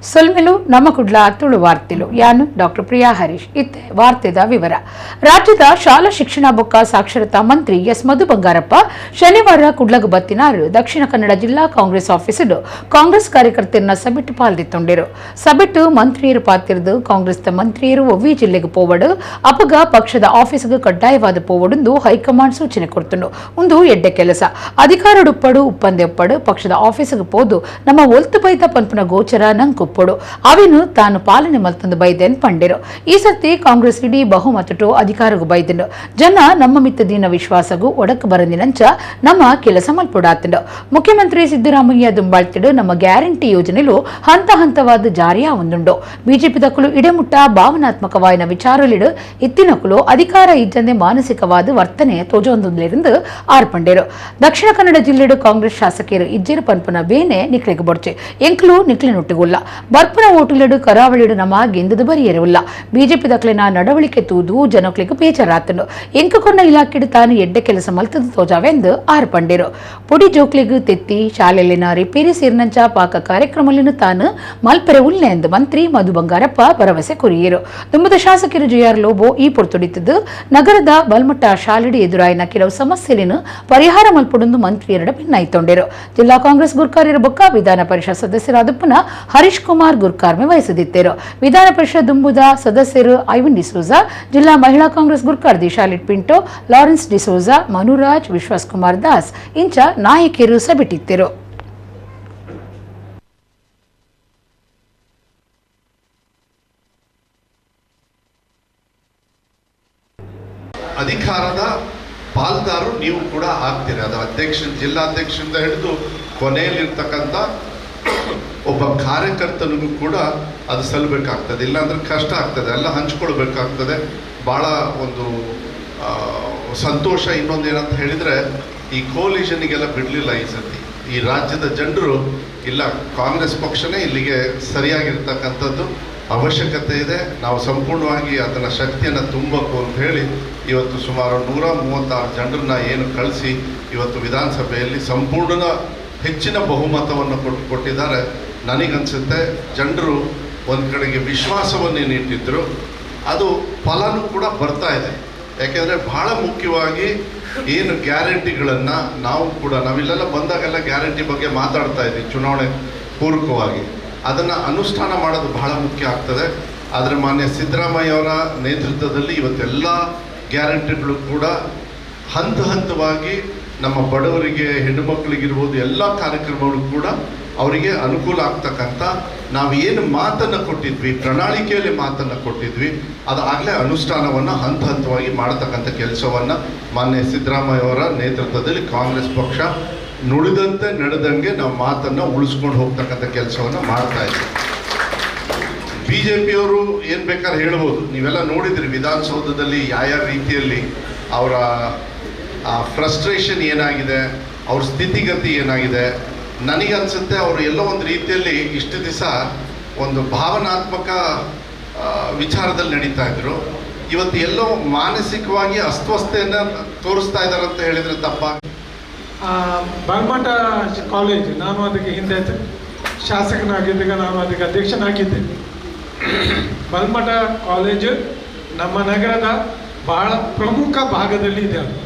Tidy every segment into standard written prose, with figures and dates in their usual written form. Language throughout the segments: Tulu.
ಸೊಲ್ಮೆಲು ನಮ್ಮ ಕುಡ್ಲ ತುಳು ವಾರ್ತೆಲು ಯಾನು ಡಾಕ್ಟರ್ ಪ್ರಿಯಾ ಹರೀಶ್. ಇತ್ತೆ ವಾರ್ತೆದ ವಿವರ. ರಾಜ್ಯದ ಶಾಲಾ ಶಿಕ್ಷಣ ಬೊಕ್ಕ ಸಾಕ್ಷರತಾ ಮಂತ್ರಿ ಎಸ್ ಮಧು ಬಂಗಾರಪ್ಪ ಶನಿವಾರ ಕುಡ್ಲಗ್ ಬತ್ತಿನಾರು ದಕ್ಷಿಣ ಕನ್ನಡ ಜಿಲ್ಲಾ ಕಾಂಗ್ರೆಸ್ ಆಫೀಸಿಡು ಕಾಂಗ್ರೆಸ್ ಕಾರ್ಯಕರ್ತರನ್ನ ಸಭೆಟ್ಟು ಪಾಲ್ದಿತ್ತೊಂಡಿರು. ಸಭೆಟ್ಟು ಮಂತ್ರಿಯರು ಪಾತಿರ್ದು ಕಾಂಗ್ರೆಸ್ ಮಂತ್ರಿಯರು ಒವ್ವಿ ಜಿಲ್ಲೆಗೆ ಪೋವಡು ಅಪಗ ಪಕ್ಷದ ಆಫೀಸ್ಗೆ ಕಡ್ಡಾಯವಾದ ಪೋವಡುಂದು ಹೈಕಮಾಂಡ್ ಸೂಚನೆ ಕೊಡ್ತುಂಡು. ಒಂದು ಎಡ್ಡೆ ಕೆಲಸ ಅಧಿಕಾರಡುಪ್ಪಡು ಉಪ್ಪಂದೆ ಒಪ್ಪಡು ಪಕ್ಷದ ಆಫೀಸ್ಗೆ ಪೋದು ನಮ್ಮ ಒಲ್ತು ಬೈದ ಪನ್ಪುನ ಗೋಚರ ನಂಕುಪ್ಪಡು ಅವಿನು ತಾನು ಪಾಲನೆ ಮಲ್ತಂದು ಬೈದೆನ್ ಪಂಡಿರು. ಈ ಸರ್ತಿ ಕಾಂಗ್ರೆಸ್ ಇಡೀ ಬಹುಮತಟು ಅಧಿಕಾರಗೂ ಬೈದನು. ಜನ ನಮ್ಮ ಮಿತ್ತ ದೀನ ವಿಶ್ವಾಸಗೂ ಒಡಕು ಬರಂದಿನಂಚ ನಮ್ಮ ಕೆಲಸ ಮಲ್ಪುಡಾತಂಡು. ಮುಖ್ಯಮಂತ್ರಿ ಸಿದ್ದರಾಮಯ್ಯ ದುಂಬಾಳ್ತಿಡು ನಮ್ಮ ಗ್ಯಾರಂಟಿ ಯೋಜನೆಲು ಹಂತ ಹಂತವಾದ ಜಾರಿಯ ಒಂದುಂಡು. ಬಿಜೆಪಿ ದಕ್ಕಲು ಇಡೆಮುಟ್ಟ ಭಾವನಾತ್ಮಕವಾಯಿನ ವಿಚಾರಲಿಡು ಇತ್ತಿನಕುಲು ಅಧಿಕಾರ ಇಜ್ಜಂದೆ ಮಾನಸಿಕವಾದ ವರ್ತನೆ ತೋಜೊಂದುಂದು ಆರ್ಪಂಡೇರು. ದಕ್ಷಿಣ ಕನ್ನಡ ಜಿಲ್ಲೆಡು ಕಾಂಗ್ರೆಸ್ ಶಾಸಕರು ಇಜ್ಜೇರು ಪನ್ಪುನ ಬೇನೆ ನಿಕ್ಲೆಗ್ ಬೊಡ್ಚೆ ಎಂಕ್ಲು ನಿಕ್ಲೆನೊಟ್ಟುಗುಲ್ಲ. ಬರ್ಪುನ ಓಟುಲೆಡು ಕರಾವಳಿಡು ನಮ್ಮ ಗೆಂದದು ಬರಿಯರುಲ್ಲ. ಬಿಜೆಪಿ ದಕ್ಲೆನ ನಡವಳಿಕೆ ತೂದು ಜನಕ್ಲೆಗ್ ಬೇಜಾರಾತನು. ಎಂಕು ಕೊರ್ನ ಇಲಾಖೆಡು ತಾನು ಎಡ್ಡೆ ಕೆಲಸ ಮಲ್ತದು ತೋಜಾವೆಂದು ಆರ್ಪಂಡೇರು. ಪೊಡಿ ಜೋಕ್ಲೆಗ್ ತೆತ್ತಿ ಶಾಲೆಲಿನ ರಿಪೇರಿ ಸೇರಿನಂಚ ಪಾಕ ಕಾರ್ಯಕ್ರಮಲಿನ ತಾನು ಮಲ್ಪೆರೆ ಉಲ್ಲೆ ಎಂದು ಮಂತ್ರಿ ಮಧು ಬಂಗಾರಪ್ಪ ಭರವಸೆ ಕೊರಿಯರು. ದುಂಬದ ಶಾಸಕರು ಜೆಆರ್ ಲೋಬೋ ಈ ಪೊರ್ತುಡಿತದ್ದು ನಗರದ ಬಲ್ಮಟ್ಟ ಶಾಲೆಡಿ ಎದುರಾಯಿನ ಕೆಲವು ಸಮಸ್ಯೆలను ಪರಿಹಾರ ಮಲ್ಪುಡೊಂದು ಮಂತ್ರಿಯರಡ ಭಿನ್ನಾಯ್ತೊಂಡಿರು. ಜಿಲ್ಲಾ ಕಾಂಗ್ರೆಸ್ ಗುರ್ಕಾರ್ಯರ ಬೊಕ್ಕ ವಿಧಾನ ಪರಿಷತ್ ಸದಸ್ಯರಾದ ಪುನಃ ಹರೀಶ್ ಕುಮಾರ್ ಗುರ್ಕಾರ್ಮೆ ವಹಿಸದಿದ್ದರು. ವಿಧಾನ ಪರಿಷತ್ ದುಂಬುದ ಸದಸ್ಯರು ಐವನ್ ಡಿಸೋಜಾ, ಜಿಲ್ಲಾ ಮಹಿಳಾ ಕಾಂಗ್ರೆಸ್ ಗುರ್ಕಾರ್ದಿ ಶಾಲಿಟ್ ಪಿಂಟೋ, ಲಾರೆನ್ಸ್ ಡಿಸೋಜಾ, ಮನುರಾಜ್, ವಿಶ್ವಾಸ್ ಕುಮಾರ್ ದಾಸ್ ಇಂಚ ನಾಯಕಿಯರು ಸಭೆಟಿದ್ದರು. ಅಧಿಕಾರದ ಪಾಲ್ದಾರರು ನೀವು ಕೂಡ ಆಗ್ತೀರಿ. ಅದು ಅಧ್ಯಕ್ಷ, ಜಿಲ್ಲಾಧ್ಯಕ್ಷರಿಂದ ಹಿಡಿದು ಕೊನೆಯಲ್ಲಿರ್ತಕ್ಕಂಥ ಒಬ್ಬ ಕಾರ್ಯಕರ್ತನಿಗೂ ಕೂಡ ಅದು ಸಲ್ಲಬೇಕಾಗ್ತದೆ. ಇಲ್ಲಾಂದ್ರೆ ಕಷ್ಟ ಆಗ್ತದೆ, ಎಲ್ಲ ಹಂಚ್ಕೊಳ್ಬೇಕಾಗ್ತದೆ. ಭಾಳ ಒಂದು ಸಂತೋಷ. ಇನ್ನೊಂದು ಏನಂತ ಹೇಳಿದರೆ, ಈ ಕೋಲಿಷನಿಗೆಲ್ಲ ಬಿಡಲಿಲ್ಲ ಈ ಸತಿ. ಈ ರಾಜ್ಯದ ಜನರು ಇಲ್ಲ, ಕಾಂಗ್ರೆಸ್ ಪಕ್ಷನೇ ಇಲ್ಲಿಗೆ ಸರಿಯಾಗಿರ್ತಕ್ಕಂಥದ್ದು ಅವಶ್ಯಕತೆ ಇದೆ, ನಾವು ಸಂಪೂರ್ಣವಾಗಿ ಅದನ್ನು ಶಕ್ತಿಯನ್ನು ತುಂಬಬೇಕು ಅಂತ ಹೇಳಿ ಇವತ್ತು ಸುಮಾರು 136 ಜನರನ್ನ ಏನು ಕಳಿಸಿ ಇವತ್ತು ವಿಧಾನಸಭೆಯಲ್ಲಿ ಸಂಪೂರ್ಣ ಹೆಚ್ಚಿನ ಬಹುಮತವನ್ನು ಕೊಟ್ಟಿದ್ದಾರೆ. ನನಗನ್ಸುತ್ತೆ ಜನರು ಒಂದು ಕಡೆಗೆ ವಿಶ್ವಾಸವನ್ನೇನಿಟ್ಟಿದ್ರು ಅದು ಫಲನೂ ಕೂಡ ಬರ್ತಾ ಇದೆ. ಯಾಕೆಂದರೆ ಭಾಳ ಮುಖ್ಯವಾಗಿ ಏನು ಗ್ಯಾರಂಟಿಗಳನ್ನು ನಾವು ಕೂಡ ನಾವಿಲ್ಲೆಲ್ಲ ಬಂದಾಗೆಲ್ಲ ಗ್ಯಾರಂಟಿ ಬಗ್ಗೆ ಮಾತಾಡ್ತಾ ಇದ್ವಿ ಚುನಾವಣೆ ಪೂರಕವಾಗಿ, ಅದನ್ನು ಅನುಷ್ಠಾನ ಮಾಡೋದು ಬಹಳ ಮುಖ್ಯ ಆಗ್ತದೆ. ಆದರೆ ಮಾನ್ಯ ಸಿದ್ದರಾಮಯ್ಯವರ ನೇತೃತ್ವದಲ್ಲಿ ಇವತ್ತೆಲ್ಲ ಗ್ಯಾರಂಟಿಗಳು ಕೂಡ ಹಂತ ಹಂತವಾಗಿ ನಮ್ಮ ಬಡವರಿಗೆ, ಹೆಣ್ಣುಮಕ್ಕಳಿಗಿರ್ಬೋದು, ಎಲ್ಲ ಕಾರ್ಯಕ್ರಮಗಳು ಕೂಡ ಅವರಿಗೆ ಅನುಕೂಲ ಆಗ್ತಕ್ಕಂಥ ನಾವು ಏನು ಮಾತನ್ನು ಕೊಟ್ಟಿದ್ವಿ, ಪ್ರಣಾಳಿಕೆಯಲ್ಲಿ ಮಾತನ್ನು ಕೊಟ್ಟಿದ್ವಿ, ಅದು ಆಗಲೇ ಅನುಷ್ಠಾನವನ್ನು ಹಂತ ಹಂತವಾಗಿ ಮಾಡತಕ್ಕಂಥ ಕೆಲಸವನ್ನು ಮಾನ್ಯ ಸಿದ್ದರಾಮಯ್ಯವರ ನೇತೃತ್ವದಲ್ಲಿ ಕಾಂಗ್ರೆಸ್ ಪಕ್ಷ ನುಡಿದಂತೆ ನಡೆದಂಗೆ ನಾವು ಮಾತನ್ನು ಉಳಿಸ್ಕೊಂಡು ಹೋಗ್ತಕ್ಕಂಥ ಕೆಲಸವನ್ನು ಮಾಡ್ತಾ ಇದ್ದೀವಿ. ಬಿ ಜೆ ಪಿಯವರು ಏನು ಬೇಕಾದ್ರೆ ಹೇಳ್ಬೋದು. ನೀವೆಲ್ಲ ನೋಡಿದ್ರಿ ವಿಧಾನಸೌಧದಲ್ಲಿ ಯಾವ್ಯಾವ ರೀತಿಯಲ್ಲಿ ಅವರ ಫ್ರಸ್ಟ್ರೇಷನ್ ಏನಾಗಿದೆ, ಅವ್ರ ಸ್ಥಿತಿಗತಿ ಏನಾಗಿದೆ. ನನಗನ್ಸುತ್ತೆ ಅವರು ಎಲ್ಲೋ ಒಂದು ರೀತಿಯಲ್ಲಿ ಇಷ್ಟು ದಿವಸ ಒಂದು ಭಾವನಾತ್ಮಕ ವಿಚಾರದಲ್ಲಿ ನಡೀತಾ ಇದ್ರು, ಇವತ್ತು ಎಲ್ಲೋ ಮಾನಸಿಕವಾಗಿ ಅಸ್ವಸ್ಥತೆಯನ್ನು ತೋರಿಸ್ತಾ ಇದ್ದಾರೆ ಅಂತ ಹೇಳಿದರೆ ತಪ್ಪಾಗಿ. ಬಲ್ಮಠ ಕಾಲೇಜ್, ನಾನು ಅದಕ್ಕೆ ಹಿಂದೆ ಶಾಸಕನಾಗಿದ್ದಾಗ ನಾನು ಅದಕ್ಕೆ ಅಧ್ಯಕ್ಷನಾಗಿದ್ದೆ. ಬಲ್ಮಠ ಕಾಲೇಜು ನಮ್ಮ ನಗರದ ಭಾಳ ಪ್ರಮುಖ ಭಾಗದಲ್ಲಿ ಇದೆ. ಅದು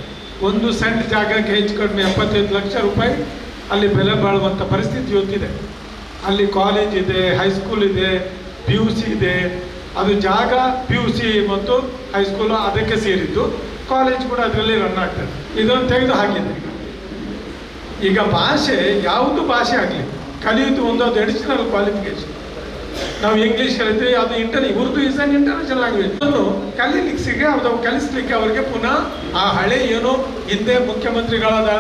ಒಂದು ಸೆಂಟ್ ಜಾಗಕ್ಕೆ ಹೆಚ್ಚು ಕಡಿಮೆ 75 ಲಕ್ಷ ರೂಪಾಯಿ ಅಲ್ಲಿ ಬೆಲೆ ಬಾಳುವಂಥ ಪರಿಸ್ಥಿತಿ ಇವತ್ತಿದೆ. ಅಲ್ಲಿ ಕಾಲೇಜ್ ಇದೆ, ಹೈಸ್ಕೂಲ್ ಇದೆ, P U C ಇದೆ. ಅದು ಜಾಗ P U C ಮತ್ತು ಹೈಸ್ಕೂಲು ಅದಕ್ಕೆ ಸೇರಿದ್ದು, ಕಾಲೇಜ್ ಕೂಡ ಅದರಲ್ಲಿ ರನ್ ಆಗ್ತದೆ. ಇದನ್ನು ತೆಗೆದು ಹಾಕಿದೆ. ಈಗ ಭಾಷೆ ಯಾವುದು ಭಾಷೆ ಆಗಲಿ ಕಲಿಯುವುದು ಒಂದು ಅದು ಅಡಿಷನಲ್ ಕ್ವಾಲಿಫಿಕೇಷನ್. ನಾವು ಇಂಗ್ಲೀಷ್ ಕಲಿತೀವಿ, ಅದು Urdu is an international language. ಅದನ್ನು ಕಲೀಲಿಕ್ಕೆ ಅದು ಕಲಿಸ್ಲಿಕ್ಕೆ ಅವರಿಗೆ ಪುನಃ ಆ ಹಳೆ ಏನೋ ಹಿಂದೆ ಮುಖ್ಯಮಂತ್ರಿಗಳಾದ